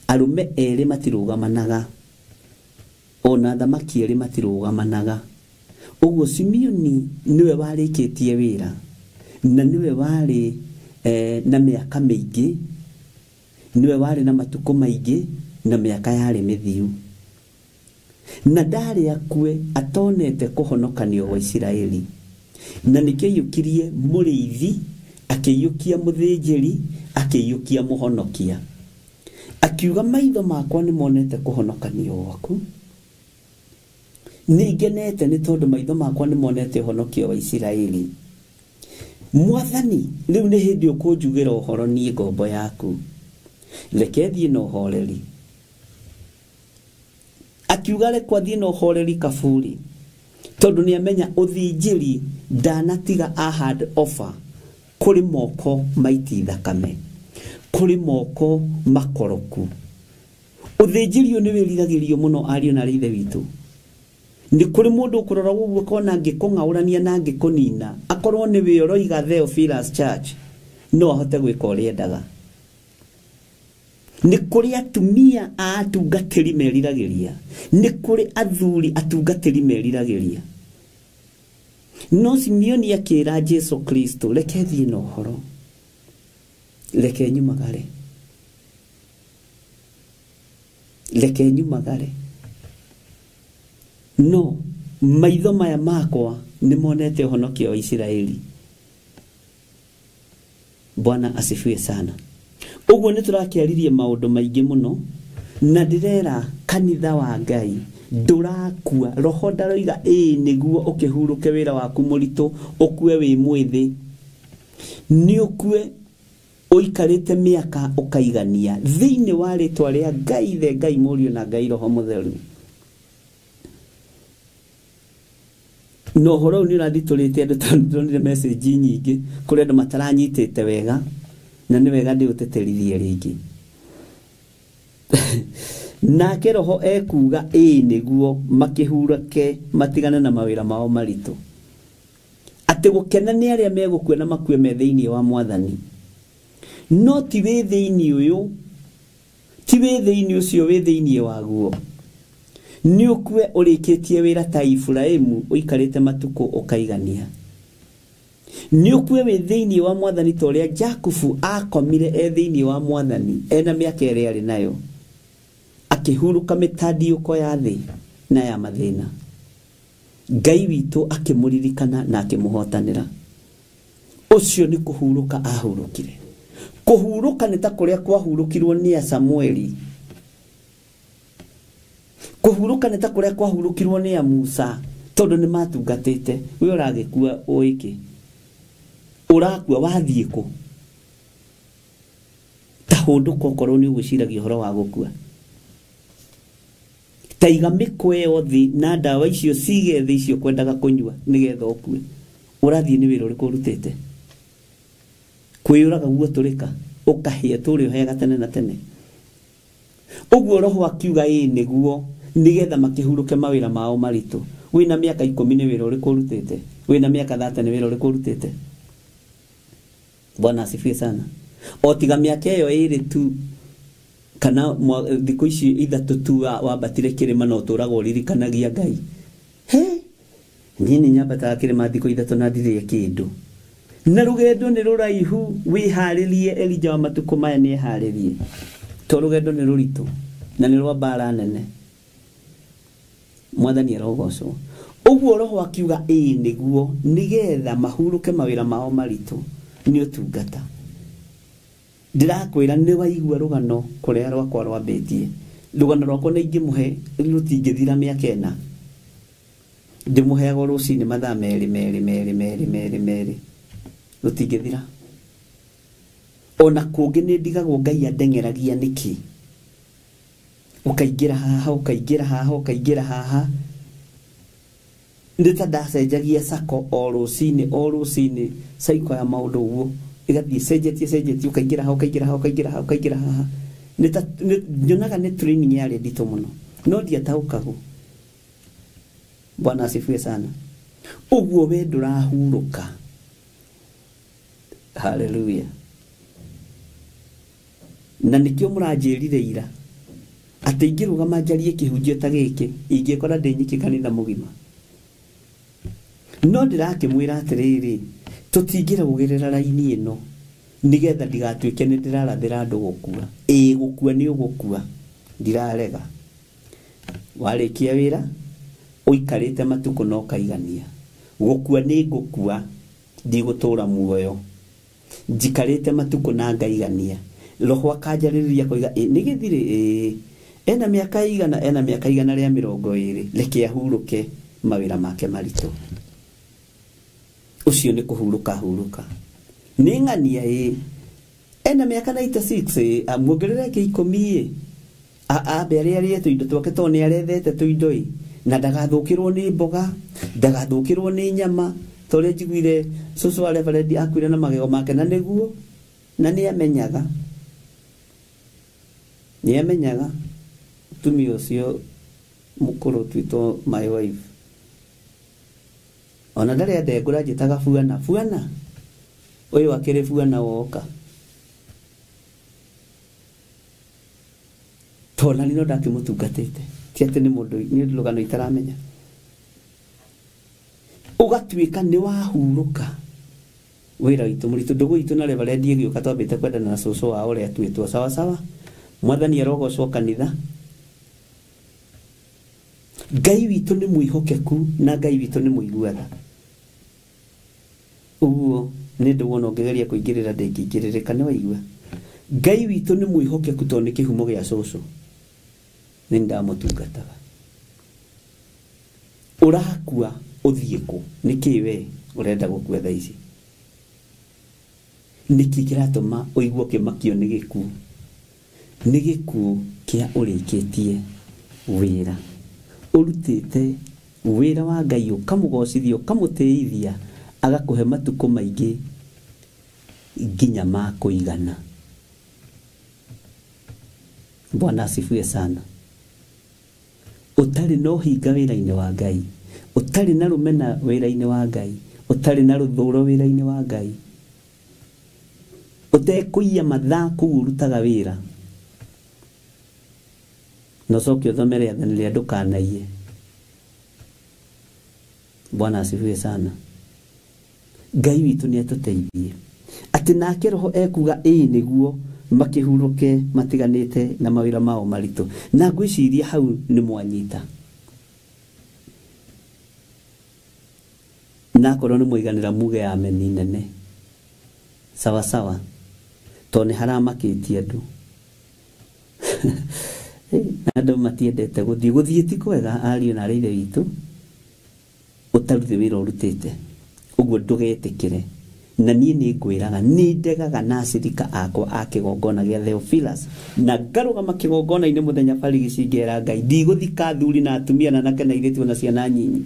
Arũme erĩ matirũgamanaga, ona thamaki erĩ matirũgamanaga. Ũguo Simeoni nĩwe warĩkĩtie wĩra, na nĩwe warĩ na mĩaka mĩingĩ, nĩwe warĩ na matukũ maingĩ, na mĩaka yarĩ mĩthiu, na ndarĩ akue atonete kũhonokanio gwa Isiraeli. Na nĩkĩo aiyũkirie mũrĩithi, akĩiyũkia mũthĩnjĩri, akĩiyũkia mũhonokia, akiuga maitho makwa nĩ monete kũhonokanio gwaku, nĩ ngenete nĩ tondũ maitho makwa nĩ monete ũhonokio wa Isiraeli. Mwathani, rĩu nĩ hĩndĩ ũkũnjugĩra ũhoro niĩ ngombo yaku, reke thiĩ na ũhoreri. Akiuga rekwo athiĩ na ũhoreri kaburi, tondũ nĩ amenya ũthinjĩri ndanatiga a hand offer kũrĩ moko maiti thakame, kũrĩ moko makoroku. Ũthĩnjĩri ũyũ nĩ wĩriragĩrio mũno ariũ na ithe witũ. Nĩ kũrĩ mũndũ ũkũrora ũguo akona angĩkũng'aũrania na angĩkũnina, akorwo nĩ we ũroiga Theophilus Church, no ahote gwĩka ũrĩa endaga. Nĩ kũrĩ atumia a atungatĩri meriragĩria, nĩ kũrĩ athuri atungatĩri meriragĩria. No Simeoni akĩra Jesu Kristo, reke thiĩ na ũhoro, reke nyumagare, reke nyumagare. No maitho maya makwa nĩ monete ũhonokio wa Isiraeli. Bwana asifiwe sana. Ũguo nĩ tũrakĩaririe maũndũ maingĩ mũno, na ndĩrera kanitha wa Ngai ndũrakua. Roho ndaroiga ĩĩ nĩguo ũkĩhurũke wĩra waku mũritũ, ũkue wĩ mwĩthĩ, nĩ ũkue ũikarĩte mĩaka ũkaigania thĩinĩ wa rĩtwa rĩa Ngai Ithe, Ngai Mũriũ na Ngai Roho Mũtheru. Na ũhoro ũyũ nĩ ũrathitũrĩte andũ, tondũ ndĩronire message nyingĩ kũrĩ andũ mataranyitĩte wega, na nĩ wega ndĩũteterithie rĩngĩ. Nake roho ekuga ĩĩ nĩguo makĩhurũke matigane na mawĩra mao maritũ, atĩ gũkena nĩ arĩa megũkua na makue me thĩinĩ wa Mwathani. No ti wĩ thĩinĩ ũyũ, ti wĩ thĩinĩ ũcio, wĩ thĩinĩ waguo. Nĩ ũkue ũrĩkĩtie wĩra ta Iburahĩmu ũikarĩte matukũ ũkaigania. Nĩ ũkue wĩ thĩinĩ wa Mwathani ta ũrĩa Jakubu akomire e thĩinĩ wa Mwathani ena mĩaka ĩrĩa arĩ nayo, akĩhurũka mĩtandiũko ya thĩ na ya mathĩna. Ngai witũ akĩmũririkana na akĩmũhotanĩra. Ũcio nĩ kũhurũka ahurũkire. Kũhurũka nĩ ta kũrĩa kwahurũkirwo nĩ Samueli. Kũhurũka nĩ ta kũrĩa kwahurũkirwo nĩ Musa, tondũ nĩ matungatĩte. We ũragĩkua ũĩkĩ? Ũrakua wathiĩ kũ? Ta hũndũka okorwo nĩ ũgwĩciragia ũhoro wa gũkua. Ta iga mĩkwa ĩyo thĩ na ndawa icio cige thĩ icio kwendaga kũnyua nĩgetha ũkue. Ũrathiĩ nĩ wĩra ũrĩkũ ũrutĩte? Kwĩyũraga guo tũrĩka, ũkahĩa tũrĩ ũheaga tene na tene. Ũguo roho akiuga ĩĩ nĩguo nĩgetha makĩhurũke mawĩra mao maritũ. Wĩna mĩaka 10 nĩ wĩra ũrĩkũ ũrutĩte? Wĩna mĩaka 30 nĩ wĩra ũrĩkũ ũrutĩte? Bwana asifiwe sana. O tiga mĩaka ĩyo ĩrĩ tu kana thikũ ici 3 tu wambatire kĩrĩma no ũtũraga ũririkanagia Ngai. He, niĩ nĩ nyambataga kĩrĩma thikũ 3 na ndirĩe kĩndũ. Na rũgendo nĩ rũraihu, wĩharĩrie. Elija wa matukũ maya nĩ eharĩrie, to rũgendo nĩ rũritũ na nĩ rwa mbara nene. Mwathani arogocwo. Ũguo roho akiuga ĩĩ nĩguo nĩgetha mahurũke mawĩra mao maritũ nĩ ũtungata. Ndĩrakwĩra nĩ waigua rũgano kũrĩa rwakwa rwambĩtie. Rũgano rwakwa nĩ ingĩmũhe rũtingĩthira mĩaka 4. Ndĩmũheaga rũcinĩ mathaa 2 2 2 2 2 2, rũtingĩthira. Ona kũngĩ nĩ ndigagwo Ngai andeng'eragia nĩkĩ. Ũkaingĩra haha, ũkaingĩra haha, ũkaingĩra haha. Nĩ ta ndacenjagia sako o rũcinĩ o rũcinĩ, cycle ya maũndũ ũguo ĩgathiĩ cenjetie cenjetie, ũkaingĩra haha, ũkaingĩra haha, ũkaingĩra haha, ũkaingĩra haha. Nĩ ta nyonaga nĩ training yarĩ nditũ mũno, no ndiataũkagwo. Bwana asifiwe sana. Ũguo we ndũrahurũka. Haleluya. Na nĩkĩo mũranjĩrire ira atĩ ingĩrũgama njarie kĩhunjio ta gĩkĩ, ingĩkora ndĩ nyiki kanitha mũgima. No ndĩrakĩmwĩra atĩrĩrĩ, tũtingĩrũgĩrĩra raini ĩno nĩgetha ndigatuĩke nĩ ndĩrarathĩra andũ gũkua. Ĩĩ gũkua nĩ ũgũkua, ndirarega. Warĩkia wĩra ũikarĩte matukũ na ũkaigania. Gũkua nĩ ngũkua, ndigũtũra muoyo. Njikarĩte matukũ na ngaigania. Roho akanjarĩrĩria koiga ĩ nĩ gĩthirĩ, ĩ ena mĩaka igana, ena mĩaka 120, reke ahurũke mawĩra make maritũ. Ũcio nĩ kũhurũka hurũka. Nĩ ng'ania ĩ ena mĩaka 96 ĩ amuongerere ĩngĩ 10 ĩ Ambe arĩarĩe tũindo twake tondũ nĩ arethete tũindo ĩ na ndagathũkĩrwo nĩ mboga, ndagathũkĩrwo nĩ nyama, ta ũrĩa njiguire cũcũ wa Reverend akuire na magego make, na nĩguo na nĩ amenyaga, nĩ amenyaga mũtumia ũcio mũkũrũ twĩtwo my wife, ona ndarĩ andengũra njĩtaga buana buana, ũyũ akĩrĩ buana woka tondũ nani no ndakĩmũtungatĩte, ti atĩ nĩ mũndũ nĩ rũgano itaramenya. Ũgatuĩka nĩ wahurũka wĩra witũ mũritũ, ndũgũ itũ na Reverend ĩgĩũka twambĩte kwendana na cũcũ wao ũrĩa atuĩtwo sawa sawa. Mwathani arogocwo kanitha. Ngai witũ nĩ mwĩhokeku na Ngai witũ nĩ mũigua tha. Ũguo nĩ ndĩwona ũngĩgeria kũingĩrĩra ndĩngĩingĩrĩrĩka, nĩ waigua. Ngai witũ nĩ mwĩhokeku tondũ nĩ kĩhumo gĩa cũcũ, nĩ ndamũtungataga. Ũrakua ũthiĩ kũ? Nĩkĩ we ũrenda gũkua thaa ici? Nĩkĩ kĩratũma ũigue ũkĩmakio nĩ gĩkuũ? Nĩ gĩkuũ kĩa ũrĩkĩtie wĩra, ũrutĩte wĩra wa Ngai, ũkamũgocithia, ũkamũtĩithia, agakũhe matukũ maingĩ nginya ma kũigana. Bwana asifiwe sana. Ũtarĩ na ũhinga wĩra-inĩ wa Ngai, ũtarĩ na rũmena wĩra-inĩ wa Ngai, ũtarĩ na rũthũro wĩra-inĩ wa Ngai, ũtekũiya mathaa kũu ũrutaga wĩra, na ũcoke ũthome rĩathani rĩa ndũkanaiye. Bwana asifiwe sana. Ngai witũ nĩ atũteithie atĩ nake roho ekuga ĩĩ nĩguo makĩhurũke matiganĩte na mawĩra mao maritũ. Na ngwĩciria hau nĩ mwanyita, na akorwo nĩ mwaiganĩra muge ameni nene sawa sawa, tondũ nĩ haramakĩtie andũ. Andũ matiendete gũthiĩ, gũthiĩ ti kwega ariũ na arĩ ithe witũ ũtarutĩ wĩra ũrutĩte, ũguo ndũgetĩkĩre. Na niĩ nĩ ngwĩraga nĩ ndegaga na acirika akwa a kĩgongona gĩa Theophilus, na ngarũgama kĩgongona-inĩ mũthenya barigici ngera Ngai ndigũthika athuri na atumia na anake na airĩtu na ciana nyinyi.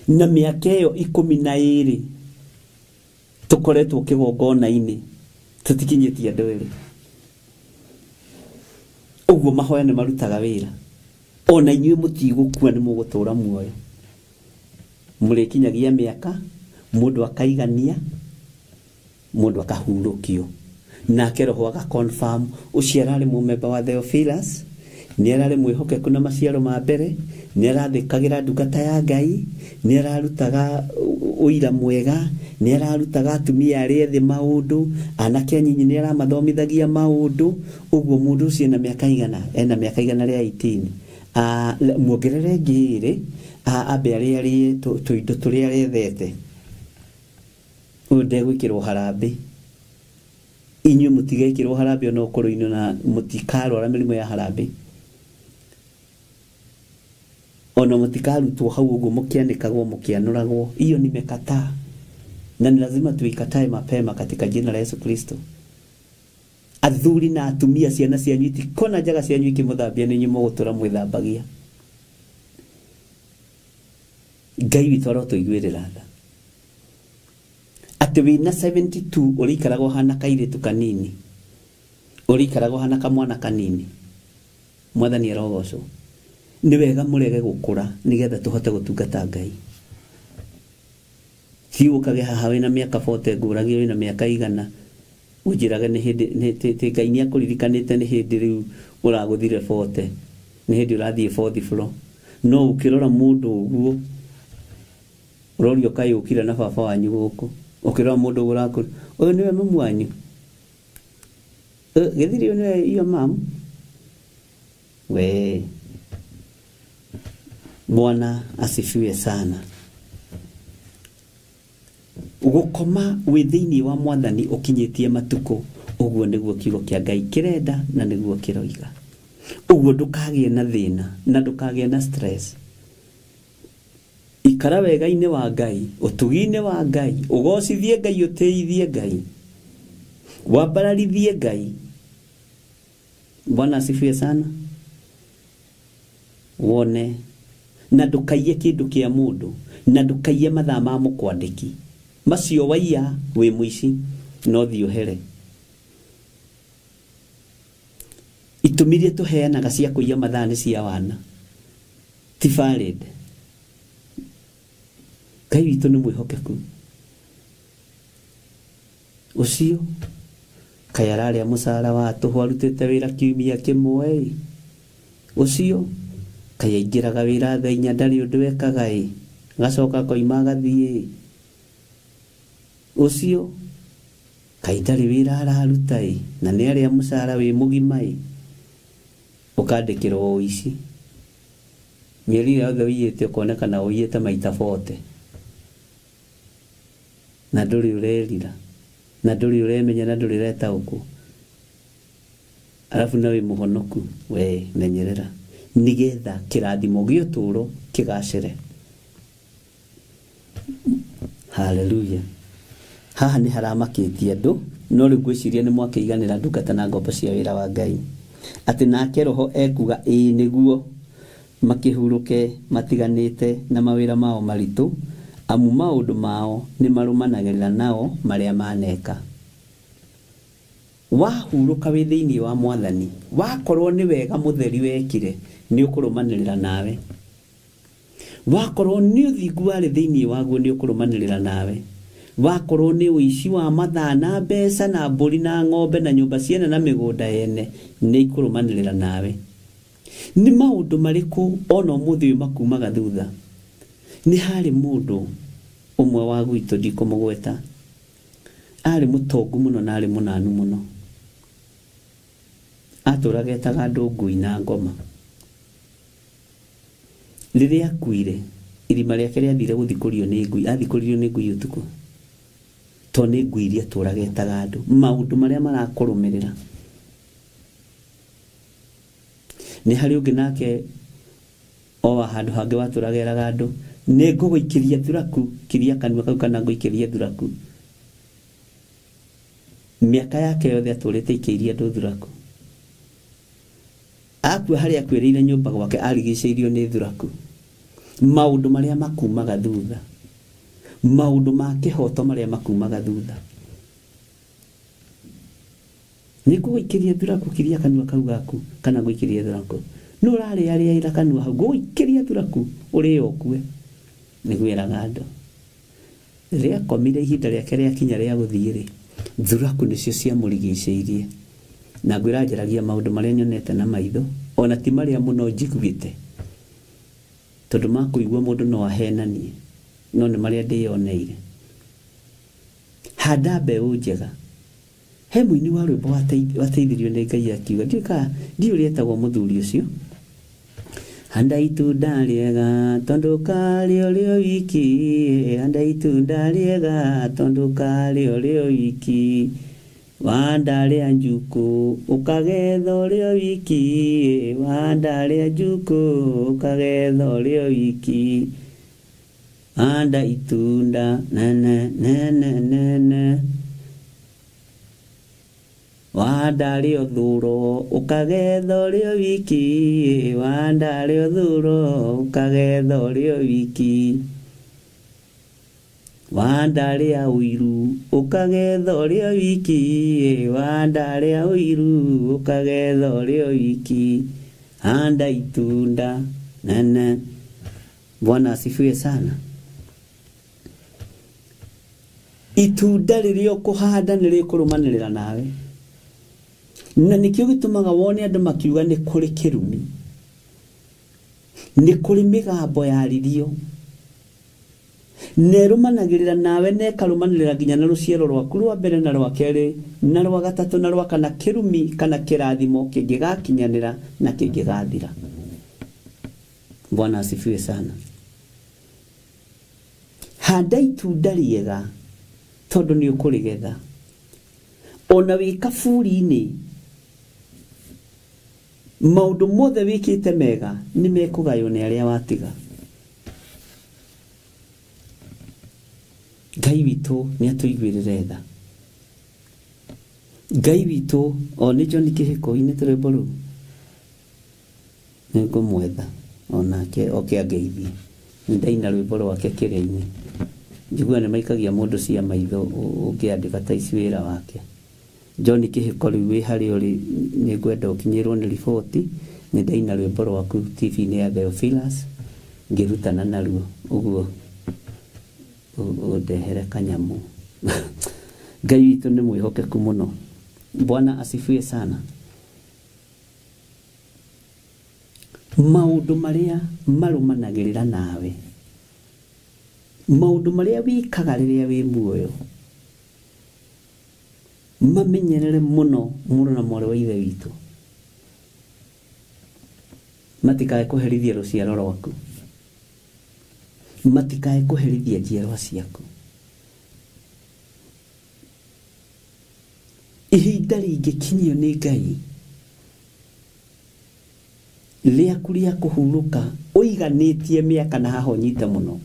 Na mĩaka ĩyo 12 tũkoretwo kĩgongona-inĩ tũtikinyĩtie andũ erĩ. Ũguo mahoya nĩ marutaga wĩra. Ona inyuĩ mũtigũkua nĩ mũgũtũra muoyo, mũrĩkinyagia mĩaka mũndũ akaigania, mũndũ akahurũkio, nake roho aga confirm ũcio ararĩ mũmemba wa Theophilus, nĩ ararĩ mwĩhokeku na maciaro ma mbere, nĩ arathĩkagĩra ndungata ya Ngai, nĩ ararutaga ũira mwega, nĩ ararutaga atumia arĩa ethĩ maũndũ, anake anyinyi nĩ aramathomithagia maũndũ. Ũguo mũndũ ũcio ena mĩaka igana, ena mĩaka 118, muongerere ĩngĩ ĩrĩ, ambe arĩarĩe tũindo tũrĩa arethete. Ũyũ ndegwĩkĩrwo harambĩ, inyuĩ mũtigekĩrwo harambĩ ona ũkũrũ-inĩ, na mũtikarwara mĩrimũ ya harambĩ, ona mũtikarutwo hau ũguo mũkĩanĩkagwo mũkĩanũragwo. Hiyo nimekataa, na ni lazima tuikatae mapema katika jina la Yesu Kristo. Athuri na atumia, ciana cianyu itikona njaga cianyu ikĩmũthambia, nĩ inyuĩ mũgũtũra mwĩthambagia. Ngai witũ arotũiguĩrĩra tha atĩ wĩna 72 ũrĩikaraga ũhana kairĩtu kanini, ũrĩikaraga ũhana kamwana kanini. Mwathani arogocwo. Nĩ wega mũrege gũkũra nĩgetha tũhote gũtungata Ngai. Ti ũkage haha wĩna mĩaka 40 ngũragie wĩna mĩaka 100 ũnjĩrage nĩ hĩndĩ Ngai nĩ akũririkanĩte nĩ hĩndĩ rĩu ũragũthire 40, nĩ hĩndĩ ũrathiĩ fourth floor. No ũkĩrora mũndũ ũguo ũrorio kaĩ ũkire na baba wanyu gũkũ, ũkĩrora mũndũ ũguo ũrakũra, ũyũ nĩwe mamu wanyu, gĩthiri ũyũ nĩwe iyo mamu we. Bwana asifiwe sana. Gũkoma wĩ thĩinĩ wa Mwathani ũkinyĩtie matukũ, ũguo nĩguo kiugo kĩa Ngai kĩrenda na nĩguo kĩroiga. Ũguo ndũkagĩe na thĩna na ndũkagĩe na stress. Ikara wega-inĩ wa Ngai, ũtugi-inĩ wa Ngai, ũgocithie Ngai, ũtĩithie Ngai, wambararithie Ngai. Bwana asifiwe sana. Wone na ndukaiye kindu kia mundu na ndukaiye mathaa ma mukwandiki macio waiya wi muici no thi uhere. Itumi iria tuheanaga cia kuiya mathaa ni cia wana ti valid. Ngai witũ nĩ mwĩhokeku. Ũcio kaĩ ararĩa mũcara wa tũhũ arutĩte wĩra kiumia kĩmwe ĩ. Ũcio kaĩ aingĩraga wĩra thaa inya ndarĩ ũndũ ekaga ĩ, agacoka akoima agathiĩ ĩ. Ũcio kaĩ ndarĩ wĩra araruta ĩ, na nĩ arĩa mũcara wĩ mũgima ĩ. Ũkandĩkĩrwo ũici mĩeri ĩrĩa yothe ũiyĩte ũkonekana ũiyĩte maita 40 na ndũrĩ ũrerira na ndũrĩ ũremenya na ndũrĩ ũretaũkwo, arabu na wĩ mũhonoku. We menyerera nĩgetha kĩrathimo gĩa ũtũũro kĩgacĩre. Haleluya. Haha nĩ haramakĩtie andũ, no rĩu ngwĩciria nĩ mwakĩiganĩra ndungata na ngombo cia wĩra wa Ngai, atĩ nake roho ekuga ĩĩ nĩguo makĩhurũke matiganĩte na mawĩra mao maritũ, amu maũndũ mao nĩ marũmanagĩrĩra nao marĩa maneka. Wahurũka wĩ thĩinĩ wa Mwathani, wakorwo nĩ wega mũtheri wekire nĩ ũkũrũmanĩrĩra nawe, wakorwo nĩ ũthingu warĩ thĩinĩ waguo nĩ ũkũrũmanĩrĩra nawe, wakorwo nĩ ũici wa mathaa na mbeca na mbũri na ng'ombe na nyũmba ciene na mĩgũnda yene nĩ ikũrũmanĩrĩra nawe. Nĩ maũndũ marĩkũ ona ũmũthĩ ũyũ makumaga thutha? Nĩ harĩ mũndũ ũmwe wa gwitũ ndikũmũgweta, arĩ mũtongu mũno na arĩ mũnanu mũno, atũraga etaga andũ ngui na ngoma. Rĩrĩa akuire irima rĩake rĩathire gũthikũrio nĩ ngui, athikũririo nĩ ngui ũtukũ, to nĩ ngui iria atũraga etaga andũ. Maũndũ marĩa marakũrũmĩrĩra. Nĩ harĩ ũngĩ nake o wa handũ hangĩ watũraga eraga andũ nĩ ngũgũikĩria thuraku, kiria kanua kau kana ngũikĩrie thuraku. Mĩaka yake yothe atũrĩte ikĩirie andũ thuraku. Akua harĩa akuĩrĩire nyũmba gwake arigicĩirio nĩ thuraku. Maũndũ marĩa makumaga thutha, maũndũ ma kĩhoto marĩa makumaga thutha. Nĩ ngũgũikĩria thuraku, kiria kanua kau gaku kana ngũikĩrie thuraku. No ũrarĩa arĩa ira kanua hau, ngũgũikĩria thuraku ũrĩo ũkue. Nĩguo eraga andũ. Rĩakomire ihinda rĩake rĩakinya rĩa gũthiĩ rĩ, thuraku nĩcio ciamũrigicĩirie. Na ngwĩra njaragia maũndũ marĩa nyonete na maitho, ona ti marĩa mũno njiguĩte, tondũ makũigua mũndũ no ahenanie, no nĩ marĩa ndĩyoneire. Handa mbeũ njega. He mũini wa rwĩmbo wateithirio nĩ Ngai akiuga, ndiũĩ ũrĩa etagwo mũthuri ũcio. Handa itunda rĩega tondũ karĩ ũrĩ wiki, handa itunda rĩega tondũ karĩ ũrĩ wiki, wanda rĩa njukũ ũkagetha ũrĩ wiki, wanda rĩa njukũ ũkagetha ũrĩ wiki, handa itunda nene nene nene, wanda rĩa ũthuro ũkagetha ũrĩ wiki, wanda rĩa ũthuro ũkagetha ũrĩ wiki, wanda rĩa ũiru ũkagetha ũrĩ wiki, wanda rĩa ũiru ũkagetha ũrĩ wiki, handa itunda nene. Bwana asifiwe sana. Itunda rĩrĩa ũkũhanda nĩ rĩkũrũmanĩrĩra nawe, na nĩkĩo gĩtũmaga wone andũ makiuga nĩ kũrĩ kĩrumi, nĩ kũrĩ mĩgambo yaririo, na ĩrũmanagĩrĩra nawe na ĩkarũmanĩrĩra nginya na rũciaro rwaku rwa mbere na rwa kerĩ na rwa gatatũ na rwa kana. Kĩrumi kana kĩrathimo kĩngĩgakinyanĩra na kĩngĩgathira. Bwana asifiwe sana. Handa itunda rĩega tondũ nĩ ũkũrĩgetha. Ona wĩ kaburi-inĩ, maũndũ mothe wĩkĩte mega nĩ mekũgaywo nĩ arĩa watiga. Ngai witũ nĩ atũiguĩrĩre tha. Ngai witũ o nĩ John Kĩhĩko inĩte rwĩmbo rũu nĩ ngũmwetha onake oke angeithie. Nĩ ndaina rwĩmbo rwake kĩrĩa-inĩ. Njiguaga nĩ maikagia mũndũ cia maitho ũngĩ advertise wĩra wake. John Kĩhĩko rĩu wĩ harĩa ũrĩ nĩ ngwenda ũkinyĩrwo nĩ riboti nĩ ndaina rwĩmbo rwaku TV-inĩ ya Theophilus ngĩrutana naruo ũguo ũndehere kanyamũ. Ngai witũ nĩ mwĩhokeku mũno. Bwana asifiwe sana. Maũndũ marĩa marũmanagĩrĩra nawe, maũndũ marĩa wĩkaga rĩrĩa wĩ muoyo, mamenyerere mũno mũrũ na mwarĩ wa ithe witũ, matikae kũherithia rũciaro rwaku, matikae kũherithia njiarwa ciaku. Ihinda rĩngĩkinyio nĩ Ngai rĩaku rĩa kũhurũka ũiganĩtie mĩaka na haha ũnyite mũno,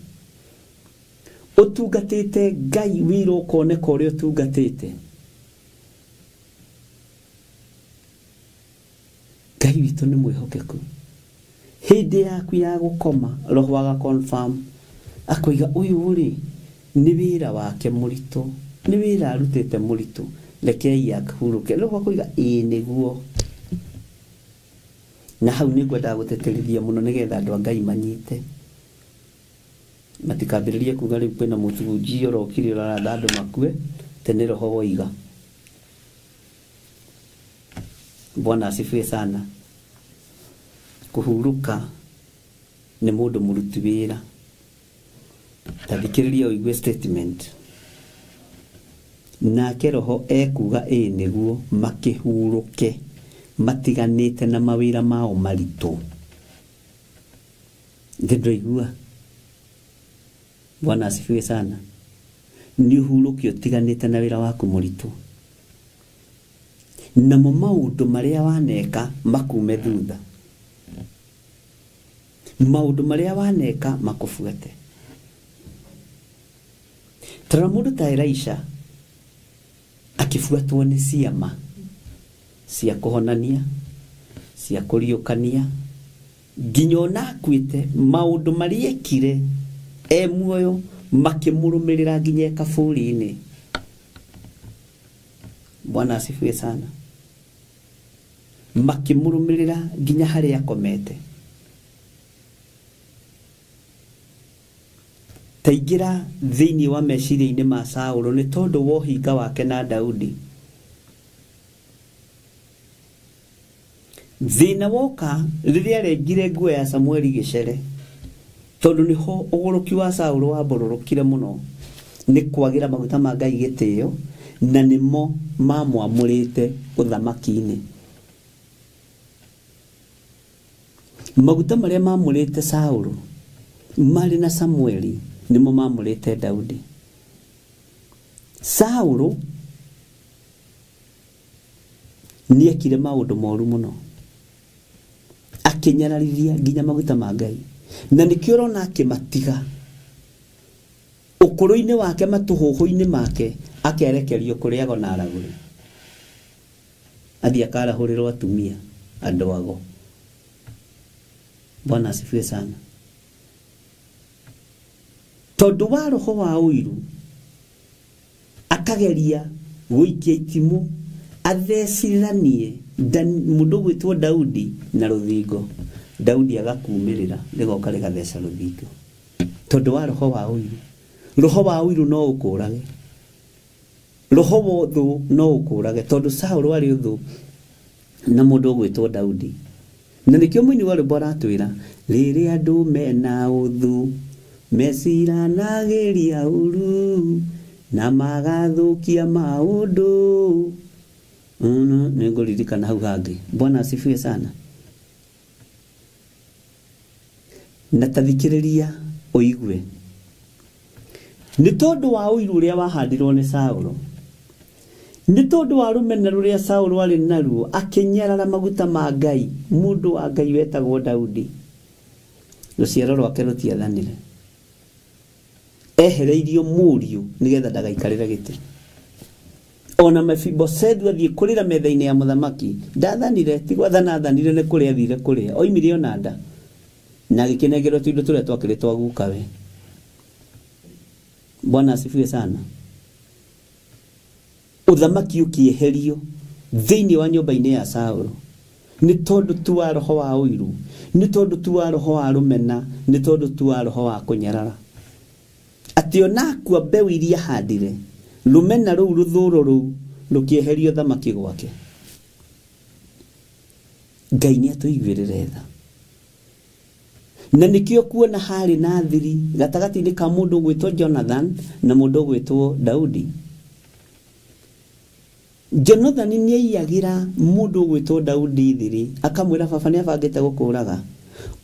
ũtungatĩte Ngai wĩra ũkoneka ũrĩa ũtungatĩte. Ngai witũ nĩ mwĩhokeku. Hĩndĩ yaku ya gũkoma roho aga confirm akoiga ũyũ rĩ nĩ wĩra wake mũritũ, nĩ wĩra arutĩte mũritũ, rekei ahurũke. Roho akoiga ĩĩ nĩguo. Na hau nĩ ngwendaga gũtĩtĩrithia mũno nĩgetha andũ a Ngai manyite, matikambĩrĩrie kuga rĩu kwĩna mũthunji ũrokire ũraratha andũ makue, tene roho woiga. Bwana asifiwe sana. Kũhurũka nĩ mũndũ mũruti wĩra. Ta thikĩrĩria ũigue statement. Nake roho ekuga ĩĩ nĩguo makĩhurũke matiganĩte na mawĩra mao maritũ. Ndĩraigua. Bwana asifiwe sana. Nĩ ũhurũke ũtiganĩte na wĩra waku mũritũ, namo maũndũ marĩa waneka makume thutha, maũndũ marĩa waneka makũbuate. Tarora mũndũ ta Elisha akĩbuatwo nĩ ciama cia kũhonania, cia kũriũkania, nginya ona akuĩte maũndũ marĩa ekire e muoyo makĩmũrũmĩrĩra nginya e kaburi-inĩ. Bwana asifiwe sana. Makĩmũrũmĩrĩra nginya harĩa akomete. Taingĩra thĩinĩ wa meciria-inĩ ma Saũlũ nĩ tondũ wa ũhinga wake na Daudi. Thĩna woka rĩrĩa arengire nguo ya Samueli gĩcere, tondũ nĩho ũgũrũki wa Saũlũ wambororokire mũno nĩ kwagĩra maguta ma Ngai gĩtĩo, na nĩmo mamwamũrĩte ũthamaki-inĩ. Maguta marĩa mamũrĩte Saũlũ marĩ na Samueli nĩmo mamũrĩte Daudi. Saũlũ nĩekire maũndũ moru mũno, akĩnyararithia nginya maguta ma Ngai, na nĩkĩo ũrona akĩmatiga ũkũrũ-inĩ wake, matũhũhũ-inĩ make, akerekerio kũrĩ ago na aragũri, athiĩ akarahũrĩrwo atumia andũ ago. Bwana asifiwe sana. Tondũ wa roho wa ũiru akageria gũikia itimũ atheciranie mũndũ ũgwĩtwo Daudi na rũthingo. Daudi agakumĩrĩra rĩgoka rĩgatheca rũthingo tondũ wa roho wa ũiru. Roho wa ũiru no ũkũrage, roho wa ũthũ no ũkũrage, tondũ Saũlũ arĩ ũthũ na mũndũ ũgwĩtwo Daudi. Na nĩkĩo mũini wa rwĩmbo aratwĩra rĩrĩa andũ mena ũthũ meciranagĩria ũru na magathũkia maũndũ. Nĩngũririkana hau hangĩ. Bwana asifiwe sana. Na tathikĩrĩria ũigue nĩ tondũ wa ũiru ũrĩa wahandirwo nĩ Saũlũ, nĩ tondũ wa rũmena rũrĩa Saũlũ arĩ naruo, akĩnyarara maguta ma Ngai, mũndũ wa Ngai wetagwo Daudi. Rũciaro rwake rũtiathanire, ehereirio mũriũ nĩgetha ndagaikarĩre gĩtĩ. Ona Mefibosethu athiĩ kũrĩra metha-inĩ ya mũthamaki, ndathanire, ti gwathana athanire, nĩ kũrĩa athire kũrĩa, oimire ona nda na agĩkĩnengerwo tũindo tũrĩa twakĩrĩ twa gukawe. Bwana asifiwe sana. Ũthamaki ũkĩeherio thĩinĩ wa nyũmba-inĩ ya Saũlũ nĩ tondũ tu wa roho wa ũiru, nĩ tondũ tu wa roho wa rũmena, nĩ tondũ tu wa roho wa kũnyarara. Atĩ ona akua mbeũ iria ahandire, rũmena rũu rũthũro rũu rũkĩeherio thamaki gwake. Ngai nĩ atũiguĩrĩre tha. Na nĩkĩo kuona harĩ na thiri gatagatĩ-inĩ ka mũndũ ũgwĩtwo Jonathan na mũndũ ũgwĩtwo Daudi. Jonathan nĩ aiyagĩra mũndũ ũgwĩtwo Daudi thiri, akamwĩra baba nĩ abangĩte gũkũraga,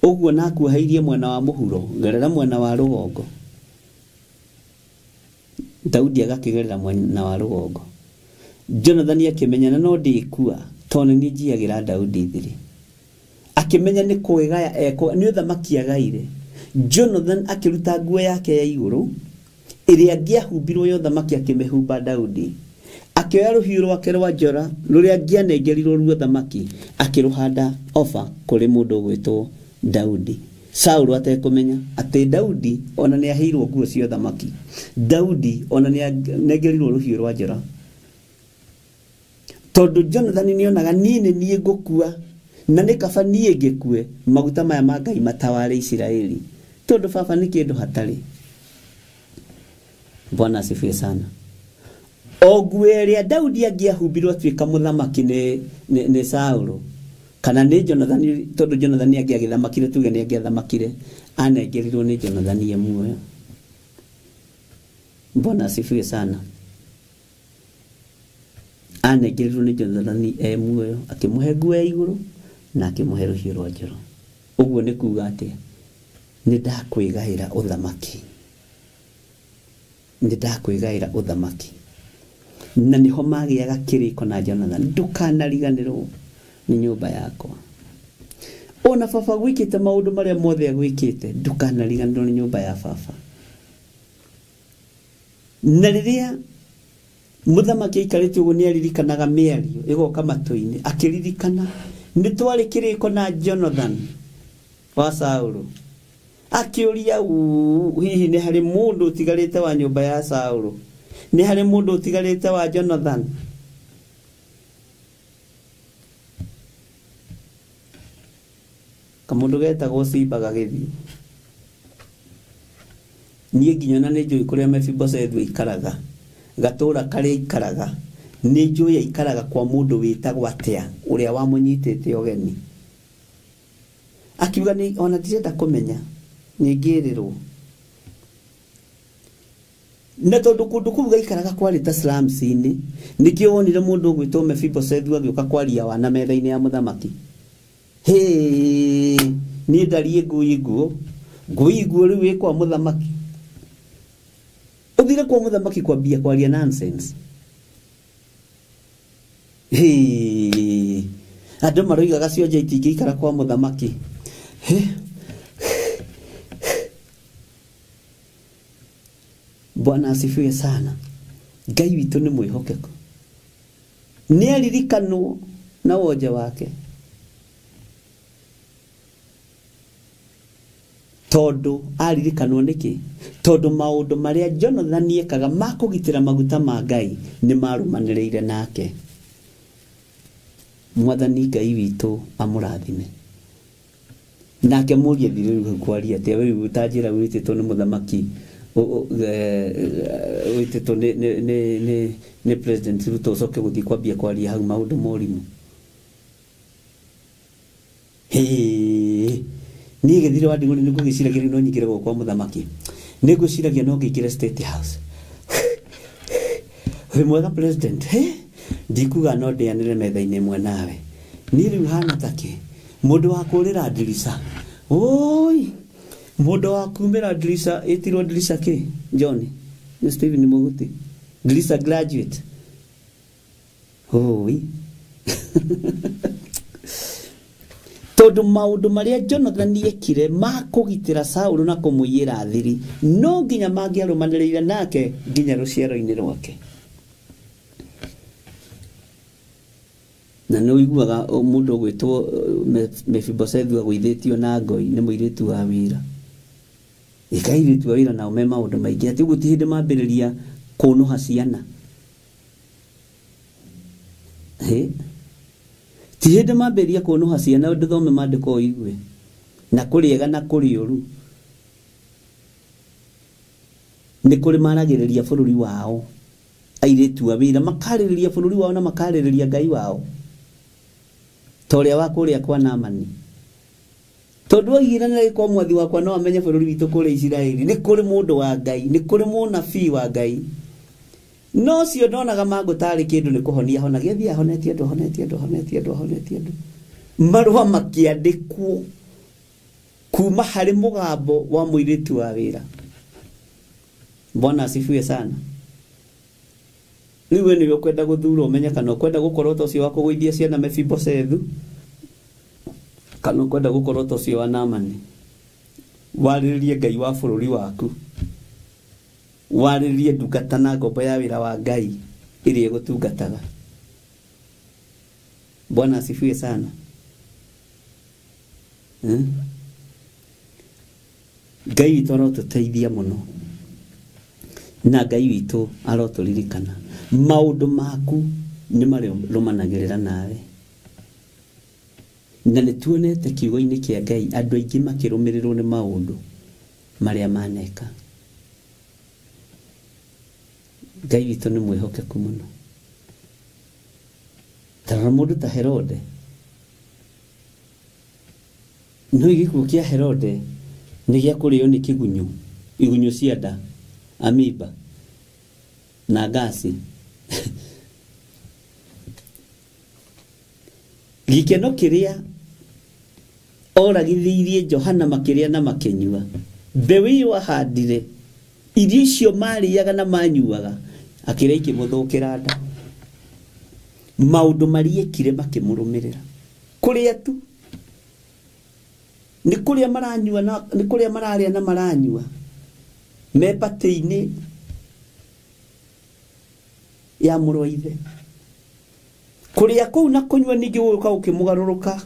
ũguo na akuoheirie mwena wa mũhuro, gerera mwena wa rũgongo. Daudi agakĩgerera mwena wa rũgongo. Jonathan akĩmenya na no ndĩkua tondũ nĩ njiyagĩra Daudi thiri. Akĩmenya nĩ kwĩgaya eko, nĩ ũthamaki agaire. Jonathan akĩruta nguo yake ya igũrũ ĩrĩa angĩahumbirwo ya ũthamaki akĩmĩhumba Daudi. Akĩoya rũhiũ rwake rwa njora rũrĩa angĩanengerirwo ruo thamaki akĩrũhanda ofa kũrĩ mũndũ ũgwĩtwo Daudi. Saũlũ atekũmenya atĩ Daudi ona nĩ aheirwo nguo cia ũthamaki. Daudi ona nĩ anengerirwo rũhiũ rwa njora. Tondũ Jonathan nĩonaga niĩ nĩ niĩ ngũkua na nĩ kaba niĩ ngĩkue maguta maya ma Ngai mataware Isiraeli, tondũ baba nĩ kĩndũ hatarĩ. Bwana asifiwe sana. O nguo ĩrĩa Daudi angĩahumbirwo atuĩka mũthamaki nĩ Saũlũ kana nĩ Jonathan, tondũ Jonathan angĩagĩthamakire, tuge nĩ angĩathamakire, anengerirwo nĩ Jonathan ye muoyo. Bwana asifiwe sana. Anengerirwo nĩ Jonathan e muoyo, akĩmũhe nguo ya igũrũ na akĩmũhe rũhiũ rwa njora. Ũguo nĩ kuga atĩa? Nĩ ndakwĩgaĩra ũthamaki, nĩ ndakwĩgaĩra ũthamaki. Na nĩho magĩaga kĩrĩko na Jonathan, ndũkanariganĩrwo nĩ nyũmba yakwa. Ona baba gwĩkĩte maũndũ marĩa mothe agwĩkĩte, ndũkanariganĩrwo nĩ nyũmba ya baba. Na rĩrĩa mũthamaki aikarĩte ũguo nĩ aririkanaga mĩario ĩgoka matũ-inĩ, akĩririkana nĩ twarĩ kĩrĩko na Jonathan wa Saũlũ. Akĩũria hihi nĩ harĩ mũndũ ũtigarĩte wa nyũmba ya Saũlũ? Nĩ harĩ mũndũ ũtigarĩte wa Jonathan? Kamũndũ getagwo Siba gagĩthiĩ. Niĩ nginya ona nĩ njũĩ kũrĩa Mefibosethu aikaraga, gatũra karĩa aikaraga, nĩ njũĩ aikaraga kwa mũndũ wĩtagwo atĩa, ũrĩa wamũnyitĩte ũgeni. Akiuga nĩ ona ndirenda kũmenya, nĩ ngĩrĩrwo. Na tondũ kũndũ kũu gaikaraga kwarĩ ta slums-inĩ, nĩkĩo wonire mũndũ ũgwĩtwo Mefibosethu agĩũka kwaria wana metha-inĩ ya mũthamaki. Hĩ, niĩ ndariĩ ngui nguo, ngui nguo rĩu ĩ kwa mũthamaki. Ũthire kwa mũthamaki kwambia kwaria nonsense. Hĩ, andũ maroigaga cionje itingĩikara kwa mũthamaki. Hĩ, Bwana asifiwe sana. Ngai witũ nĩ mwĩhokeku, nĩ aririkanwo na wonje wake, tondũ aririkanwo nĩkĩ? Tondũ maũndũ marĩa Jonathan ekaga ma kũgitĩra maguta ma Ngai nĩ marũmanĩrĩire nake. Mwathani Ngai witũ amũrathime. Nake mũrie thire rĩu kwaria atĩa, rĩu ta njĩra wĩtĩtwo nĩ mũthamaki, wĩtĩtwo nĩ President Ruto, ũcoke gũthiĩ kwambia kwaria hau maũndũ morimũ. Hĩ, niĩ gĩthire wa Ndigũrĩ nĩ ngũgĩciragia rĩu no nyingĩre gũkũ kwa mũthamaki, nĩ ngwĩciragia no ngĩingĩre State House. Wĩ mwega President, hĩ, ndikuga no ndĩanĩre metha-inĩ ĩmwe nawe. Niĩ rĩu hana takĩ mũndũ wa kũrĩra ndirica, oi, mũndũ wa kumĩra ndirica, ĩtirwo ndirica kĩ? John, nĩ Stephen Mũguti, ndirica graduate. Oi. Tondũ maũndũ marĩa Jonathan ekire ma kũgitĩra Saũlũ na kũmũiyĩra thiri no nginya mangĩarũmanĩrĩire nake nginya rũciaro-inĩ rwake. nĩ ũiguaga mũndũ ũgwĩtwo Mefibosethu agũithĩtio na ngoi nĩ mũirĩtu wa wĩra. Ĩkairĩtu wa wĩra nao me maũndũ maingĩ atĩ ũguo ti hĩndĩ mambĩrĩria kũnũha ciana. Ti hĩndĩ mambĩrĩria kũnũha ciana ndũthome maandĩko ũigue na kũrĩ ega na kũrĩ ũru. Nĩ kũrĩ maragĩrĩria bũrũri wao airĩtu a wĩra makarĩrĩria bũrũri wao na makarĩrĩria Ngai wao ta ũrĩa wa kũrĩa kwa Naamani. Tondũ oigire na kwa mwathi wakwa no amenye bũrũri witũ kũrĩa Isiraeli nĩ kũrĩ mũndũ wa Ngai, nĩ kũrĩ mũnabii wa Ngai. No cio ndonaga mangũ tarĩ kĩndũ nĩ kũhonia honagia thiĩ ahonetie andũ ahonetie andũ ahonetie andũ ahonetie andũ. Marũa makĩandĩkwo kuma harĩ mũgambo wa mũirĩtu wa wĩra. Bwana asifiwe sana. Rĩu we nĩwe ũkwenda gũthura ũmenye kana ũkwenda gũkorwo ta ũcio wa kũgũithia ciana Mefibosethu kana ũkwenda gũkorwo ta ũcio wa Naamani. Warĩrĩrie Ngai wa bũrũri waku, warĩrĩrie ndungata na ngombo ya wĩra wa Ngai ĩrĩa ĩgũtungataga. Bwana asifiwe sana. Ngai witũ arotũteithia mũno na Ngai witũ arotũririkana. Maũndũ maku nĩ marũmanagĩrĩra nawe, na nĩ tuonete kiugo-inĩ kĩa Ngai andũ aingĩ makĩrũmĩrĩrwo nĩ maũndũ marĩa maneka. Ngai witũ nĩ mwĩhokeku mũno. Tarora mũndũ ta Herode. No gĩkuũ kĩa Herode nĩ gĩa kũrĩo nĩ kĩgunyũ, igunyũ cia nda, amiba na ngasi. Gĩkeno kĩrĩa oragithĩirie Johana makĩrĩa na makĩnyua, mbeũ ĩyo ahandire, irio icio marĩaga na manyuaga, akĩrĩa ikĩmũthũkĩra nda. Maũndũ marĩa ekire makĩmũrũmĩrĩra. Kũrĩa tu nĩ kũrĩa maranyua na nĩ kũrĩa mararĩa na maranyua me batĩ-inĩ ya mũrũ wa ithe. Kũrĩa kũu na kũnyua ningĩ gũgĩũka gũkĩmũgarũrũka,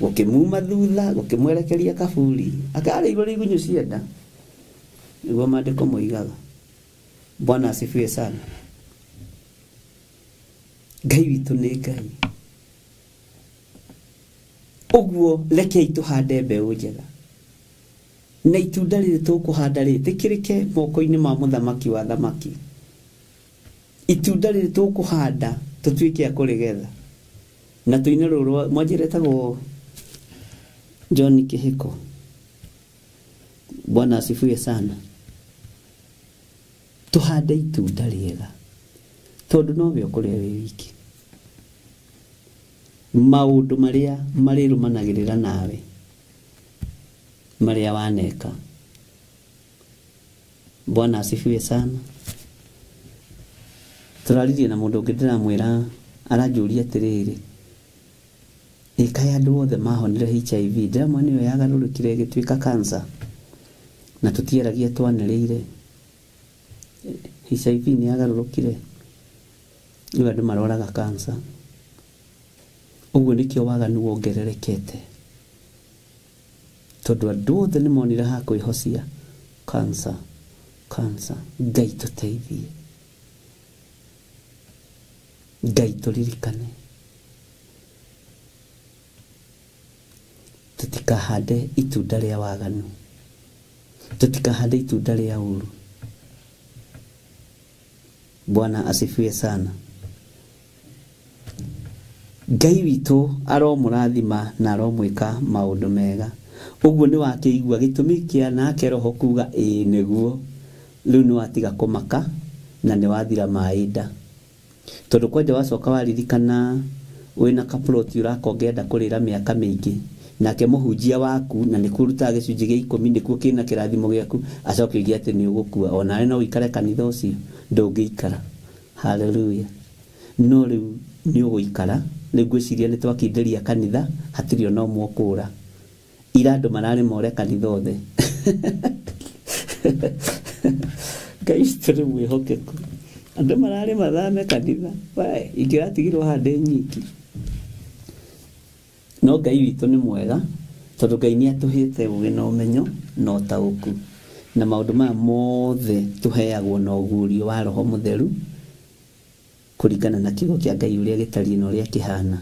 gũkĩmuma thutha, gũkĩmwerekeria kaburi, akarĩirwo nĩ igunyũ cia nda. Nĩguo maandĩko moigaga. Bwana asifiwe sana. Ngai witũ nĩ Ngai. Ũguo rekei tũhande mbeũ njega na itunda rĩrĩ tũkũhanda rĩtĩkĩrĩke moko-inĩ ma mũthamaki wa thamaki. Itunda rĩrĩ tũkũhanda tũtuĩke a kũrĩgetha. Na tũine rũrũ mwanjĩra etagwo John Kĩhĩko. Bwana asifiwe sana. Tũhande itunda rĩega tondũ nowe ũkũrĩa wĩ wiki. Maũndũ marĩa marĩrũmanagĩrĩra nawe marĩa waneka. Bwana asifiwe sana. Tũraririe na mũndũ ũngĩ ndĩramwĩra aranjũria atĩrĩrĩ, ĩ kaĩ andũ othe mahonire HIV? Ndĩramwĩra nĩyo yagarũrũkire ĩgĩtuĩka cancer na tũtiaragia twanĩrĩire. HIV nĩ yagarũrũkire, rĩu andũ marwaraga cancer. Ũguo nĩkĩo waganu wongererekete, tondũ andũ othe nĩ monire ha kwĩhocia cancer, cancer. Ngai tũteithie, Ngai tũririkane, tũtikahande itunda rĩa waganu, tũtikahande itunda rĩa ũru. Bwana asifiwe sana. Ngai witũ aromũrathima na aromwĩka maũndũ mega. Ũguo nĩ wakĩigua gĩtũmi kĩa nake roho kuga ĩĩ nĩguo. Rĩu nĩ watiga kũmaka na nĩ wathira maĩ nda. Tondũ kwanja wacoka waririkana wĩna kaploti ũrakongenda kũrĩra mĩaka mĩingĩ, nake mũhunjia waku na nĩkuo ũrutaga gĩcunjĩ gĩa ikũmi nĩkuo kĩna kĩrathimo gĩaku, acoke oige atĩ nĩ ũgũkua. Onawe no ũikare kanitha ũcio, ndũngĩikara. Haleluya. No rĩu nĩ ũgũikara. Rĩu ngwĩciria nĩ twakindĩria kanitha, hatirĩ ona ũmwe ũkũra. Ira andũ mararĩ more kanitha othe. Ngai witũ nĩ mwĩhokeku. Andũ mararĩ mathame kanitha. Wae, ingĩratigirwo haha ndĩ nyiki. No Ngai witũ nĩ mwega tondũ Ngai nĩ atũhĩte ũgĩ na ũmenyo na ũtaũku, na maũndũ maya mothe tũheagwo na ũguũrio wa Roho Mũtheru kũringana na kiugo kĩa Ngai ũrĩa gĩtariĩ na ũrĩa kĩhana.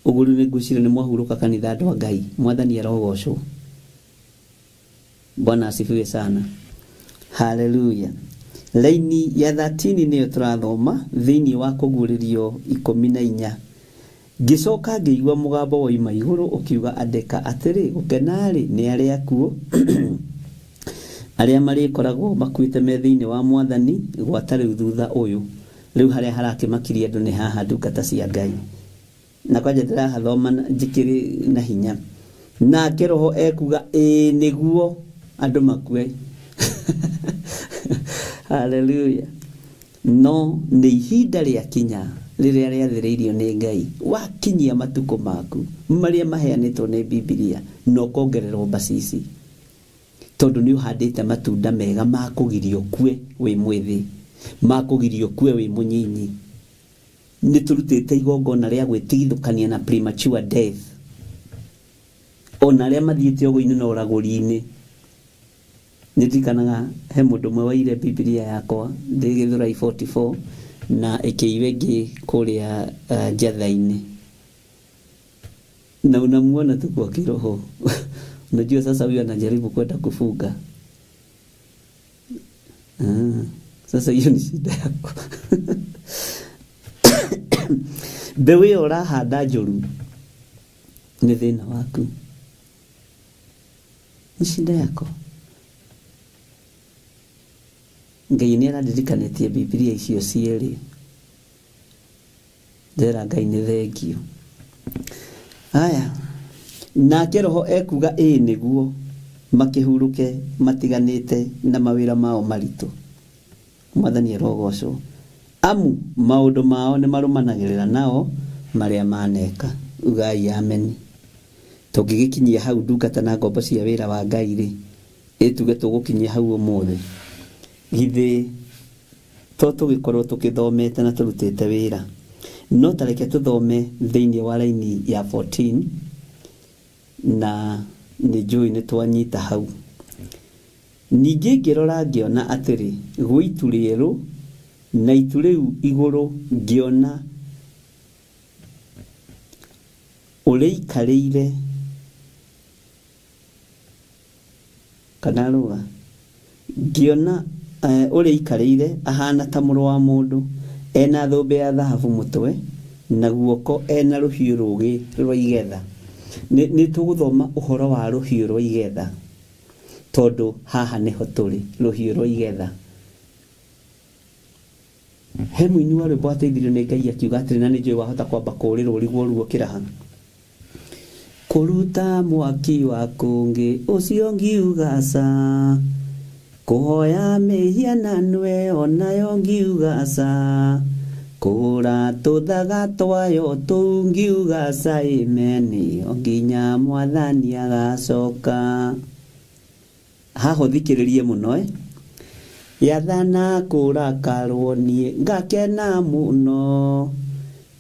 Ũguo rĩu nĩ ngwĩciria nĩ mwahurũka kanitha andũ a Ngai. Mwathani arogocwo. Bwana asifiwe sana. Haleluya. Laini ya 13 nĩyo tũrathoma thĩinĩ wa kũguũrĩrio 14. Ngĩcoka ngĩigua mũgambo woima igũrũ ũkiuga, andĩka atĩrĩ, gũkena-rĩ nĩ arĩa akuũ arĩa marĩkoragwo makuĩte me thĩinĩ wa Mwathani gwata rĩu thutha ũyũ. Rĩu harĩa harakĩmakirie andũ nĩ haha, ndungata cia Ngai. Na kwanja ndĩrahathoma njikĩrĩ na hinya. Nake Roho ekuga ĩĩ nĩguo andũ makue. Haleluya. No nĩ ihinda rĩakinya rĩrĩa rĩathĩrĩirio nĩ Ngai, wakinyia matukũ maku marĩa maheanĩtwo nĩ Bibilia na ũkongererwo mbacici, tondũ nĩ ũhandĩte matunda mega ma kũgiria ũkue wĩ mwĩthĩ, ma kũgiria ũkue wĩ mũnyinyi. Nĩ tũrutĩte igongona rĩa gwĩtigithũkania na premature death, ona arĩa mathiĩte ũgũinĩ na ũragũri-inĩ. Nĩ ndirikanaga he mũndũ ũmwe waire Bibilia yakwa ndĩ Gĩthũrai 44 na ĩkĩiywo ĩngĩ kũrĩa njatha-inĩ, na unamuona tu kwa kiroho. Unajua sasa huyu anajaribu kwenda kufunga. Sasa hiyo ni shida yako. Mbeũ ĩyo ũrahanda njũru nĩ thĩna waku, nĩ shida yako. Ngai nĩ arandirikanĩtie Bibilia icio cierĩ. Ndĩra Ngai nĩ thengio. Aya, nake Roho ekuga ĩĩ nĩguo makĩhurũke matiganĩte na mawĩra mao maritũ. Mwathani arogocwo. Amu maũndũ mao nĩ marũmanagĩrĩra nao marĩa maneka. Ugai ameni. Tũngĩgĩkinyia hau ndungata na ngombo cia wĩra wa Ngai rĩ, ĩtuge tũgũkinyia hau ũmũthĩ, githĩ to tũgĩkorwo tũkĩthomete na tũrutĩte wĩra. No ta reke tũthome thĩinĩ wa raini ya 14 na nĩ njũĩ nĩ twanyita hau. Ningĩ ngĩrora ngĩona atĩrĩ, gwĩ itu rĩerũ na itu rĩu igũrũ ngĩona ũrĩikarĩire kana rũga, ngĩona ũrĩikarĩire ahana ta mũrũ wa mũndũ, ena thũmbĩ ya thahabu mũtwe na guoko ena rũhiũ rũũgĩ rwa igetha. Nĩ tũgũthoma ũhoro wa rũhiũ rwa igetha tondũ haha nĩho tũrĩ, rũhiũ rwa igetha. He mũini wa rwĩmbo ateithirio nĩ Ngai akiuga atĩrĩ, na nĩ njũĩ wahota kwamba kũũrĩrwo ũrigwo ruo kĩraha. Kũruta mwaki wa kũngĩ ũcio ngiuga ca, kũhoya mĩhianano ĩyo nayo ngiuga ca, kũgũra tũthaga twayo tũu ngiuga ca, ĩmeni o nginya Mwathani agacoka. Haha ũthikĩrĩrie mũno. Yathana kũrakarwo niĩ ngakena mũno,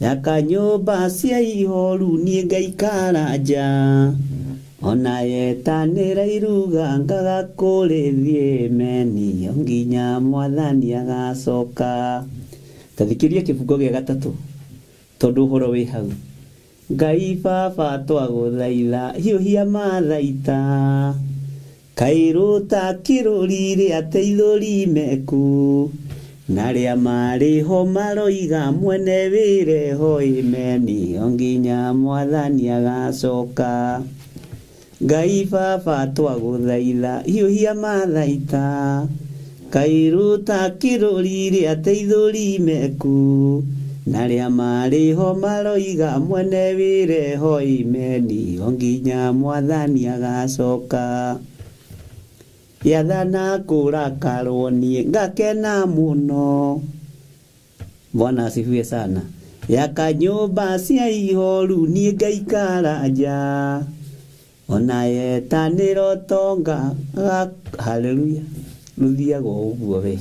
yaka nyũmba cia ihoru niĩ ngaikara nja, ona yetanĩra iruga ngaga kũrĩthiĩ meni o nginya Mwathani agacoka. Ta thikĩrĩria kĩbungo gĩa gatatũ tondũ ũhoro wĩ hau. Ngai baba twagũthaitha hiũhia mathaita, kairũ ta kĩrũri rĩateithũri meku, na arĩa marĩ ho maroiga mwene wĩre ho ĩmeni o nginya Mwathani agacoka. Ngai baba twagũthaitha hiũhia mathaita, kairũ ta kĩrũri rĩateithũri meku, na arĩa marĩ ho maroiga mwene wĩre ho ĩmeni o nginya Mwathani agacoka. Yathana kũrakarwo niĩ ngakena mũno. Bwana asifiwe sana. Yaka nyũmba cia ihoru niĩ ngaikara nja, ona yetanĩro tonga. Haleluya. Rũthiaga o ũguo we.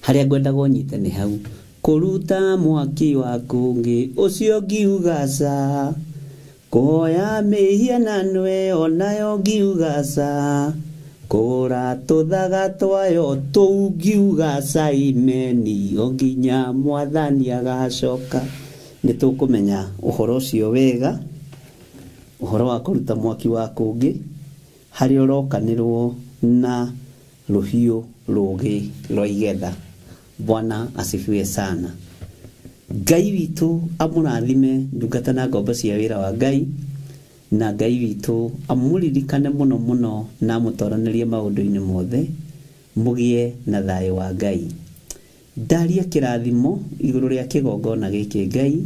Harĩa ngwendaga ũnyite nĩ hau. Kũruta mwaki wa kũngĩ ũcio ngiuga ca, Kũhoya mĩhianano ĩyo nayo ngiuga ca, kũgũra tũthaga twayo tũu ngiuga ca, imeni o nginya mwathani agacoka. Nĩ tũkũmenya ũhoro ũcio wega, ũhoro wa kũruta mwaki wa kũngĩ harĩa ũrokanĩrwo na rũhiũ rũgĩ rwa igetha. Bwana asifiwe sana. Ngai witũ amũrathime ndungata na ngombo cia wĩra wa Ngai, na Ngai witũ amũririkane mũno mũno na amũtoranĩrie maũndũ-inĩ mothe, mũgĩe na thayũ wa Ngai. Ndaria kĩrathimo igũrũ rĩa kĩgongona gĩkĩ Ngai,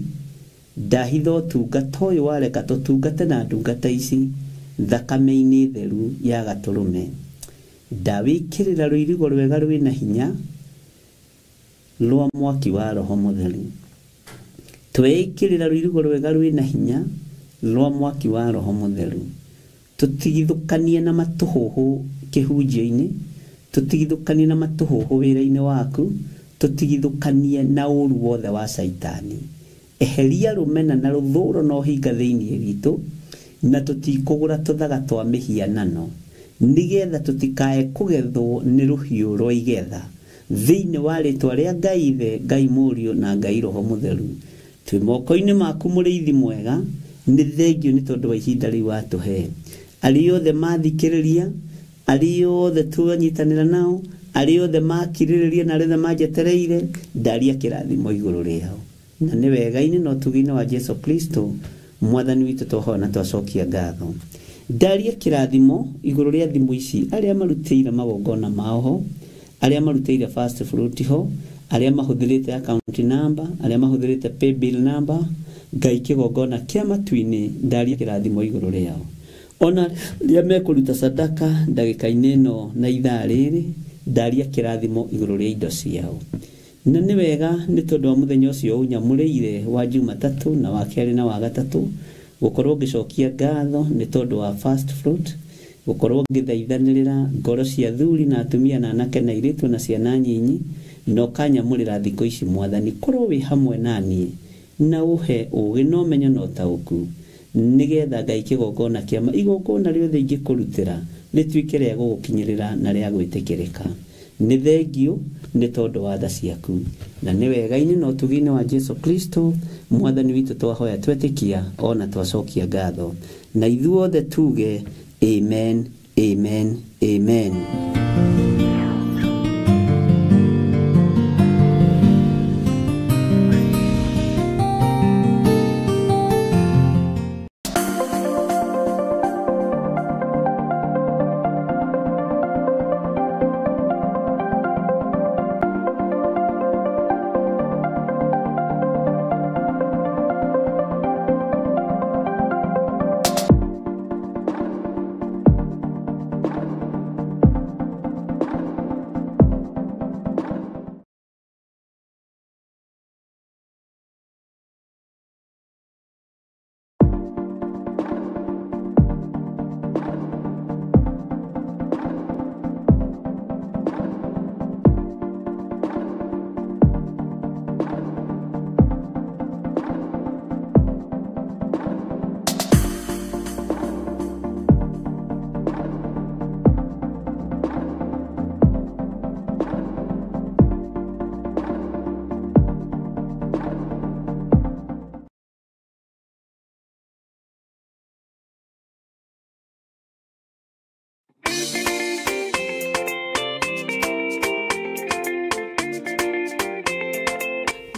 ndahitha ũtungata ũyũ wareka tũtungate na ndungata ici thakame-inĩ theru ya gatũrũme. Ndawĩkĩrĩra rũirigo rwega rwĩna hinya rwa mwaki wa Roho Mũtheru. Twĩkĩrĩra rũirigo rwega rwĩna hinya rwa mwaki wa Roho Mũtheru. Tũtigithũkanie na matũhũhũ kĩhunjio-inĩ, tũtigithũkanie na matũhũhũ wĩra-inĩ waku, tũtigithũkanie na ũru wothe wa Caitani. Eheria rũmena na rũthũro na ũhinga thĩinĩ witũ, na tũtikũgũra tũthaga twa mĩhianano, nĩgetha tũtikae kũgethwo nĩ rũhiũ rwa igetha. Thĩinĩ wa rĩtwa rĩa Ngai Ithe, Ngai Mũriũ na Ngai Roho Mũtheru, twĩ moko-inĩ maku mũrĩithi mwega. Nĩ thengio nĩ tondũ wa ihinda rĩu watũhe. Arĩa othe mathikĩrĩria, arĩa othe twanyitanĩra nao, arĩa othe makirĩrĩria na arĩa othe manjetereire, ndaria kĩrathimo igũrũ rĩao. Na nĩ wega-inĩ na ũtugi-inĩ wa Jesu Kristo mwathani witũ twahoya na twacokia ngatho. Ndaria kĩrathimo igũrũ rĩa thimũ ici, arĩa marutĩire magongona mao ho, arĩa marutĩire first fruit ho, arĩa mahũthĩrĩte account number, arĩa mahũthĩrĩte pay bill number, Ngai kĩgongona kĩa matu-inĩ, ndaria kĩrathimo igũrũ rĩao. Ona rĩrĩa mekũruta sadaka ndagĩka-inĩ ĩno na ithaa rĩrĩ, ndaria kĩrathimo igũrũ rĩa indo ciao. Na nĩ wega nĩ tondũ wa mũthenya ũcio ũnyamũrĩire wa Jumatatũ na wa kerĩ na wa gatatũ, gũkorwo ngĩcokia ngatho nĩ tondũ wa first fruit, gũkorwo ngĩthaithanĩrĩra ngoro cia athuri na atumia na anake na airĩtu na ciana nyinyi, na ũkanyamũrĩra thikũ ici mwathani, korwo wĩ hamwe na niĩ na ũhe ũgĩ na ũmenyo na ũtaũku, nĩgetha Ngai kĩgongona kĩa igongona rĩothe ingĩkũrutĩra rĩtuĩke rĩa gũgũkinyĩrĩra na rĩa gwĩtĩkĩrĩka. Nĩ thengio nĩ tondũ wa tha ciaku, na nĩ wega-inĩ na ũtugi-inĩ wa Jesu Kristo mwathani witũ twahoya twetĩkia ona twacokia ngatho, na ithuothe tuge amen, amen, amen.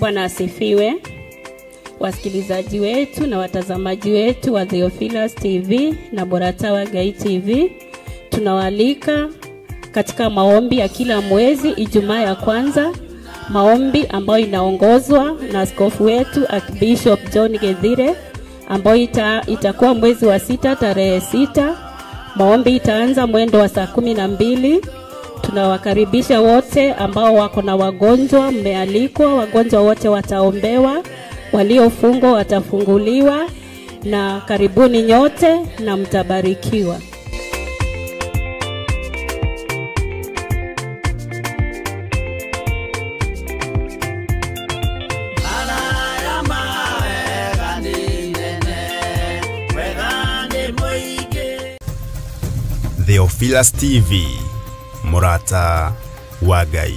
Bwana asifiwe. Wasikilizaji wetu na watazamaji wetu wa Theophilus TV na Boratawa Gai TV, tunawaalika katika maombi ya kila mwezi Ijumaa ya kwanza, maombi ambayo inaongozwa na askofu wetu Archbishop John Gethire, ambayo itakuwa mwezi wa 6 tarehe 6. Maombi itaanza mwendo wa saa 12. Tunawakaribisha wote ambao wako na wagonjwa, mmealikwa, wagonjwa wote wataombewa, waliofungwa watafunguliwa, na karibuni nyote na mtabarikiwa. Mũingĩ. Theophilus TV, mũrata wa Ngai.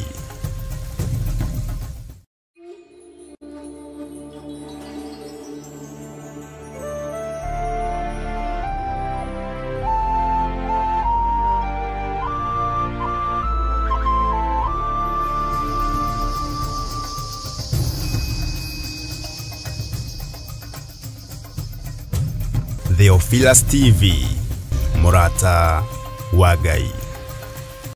Theophilus TV, mũrata wa Ngai.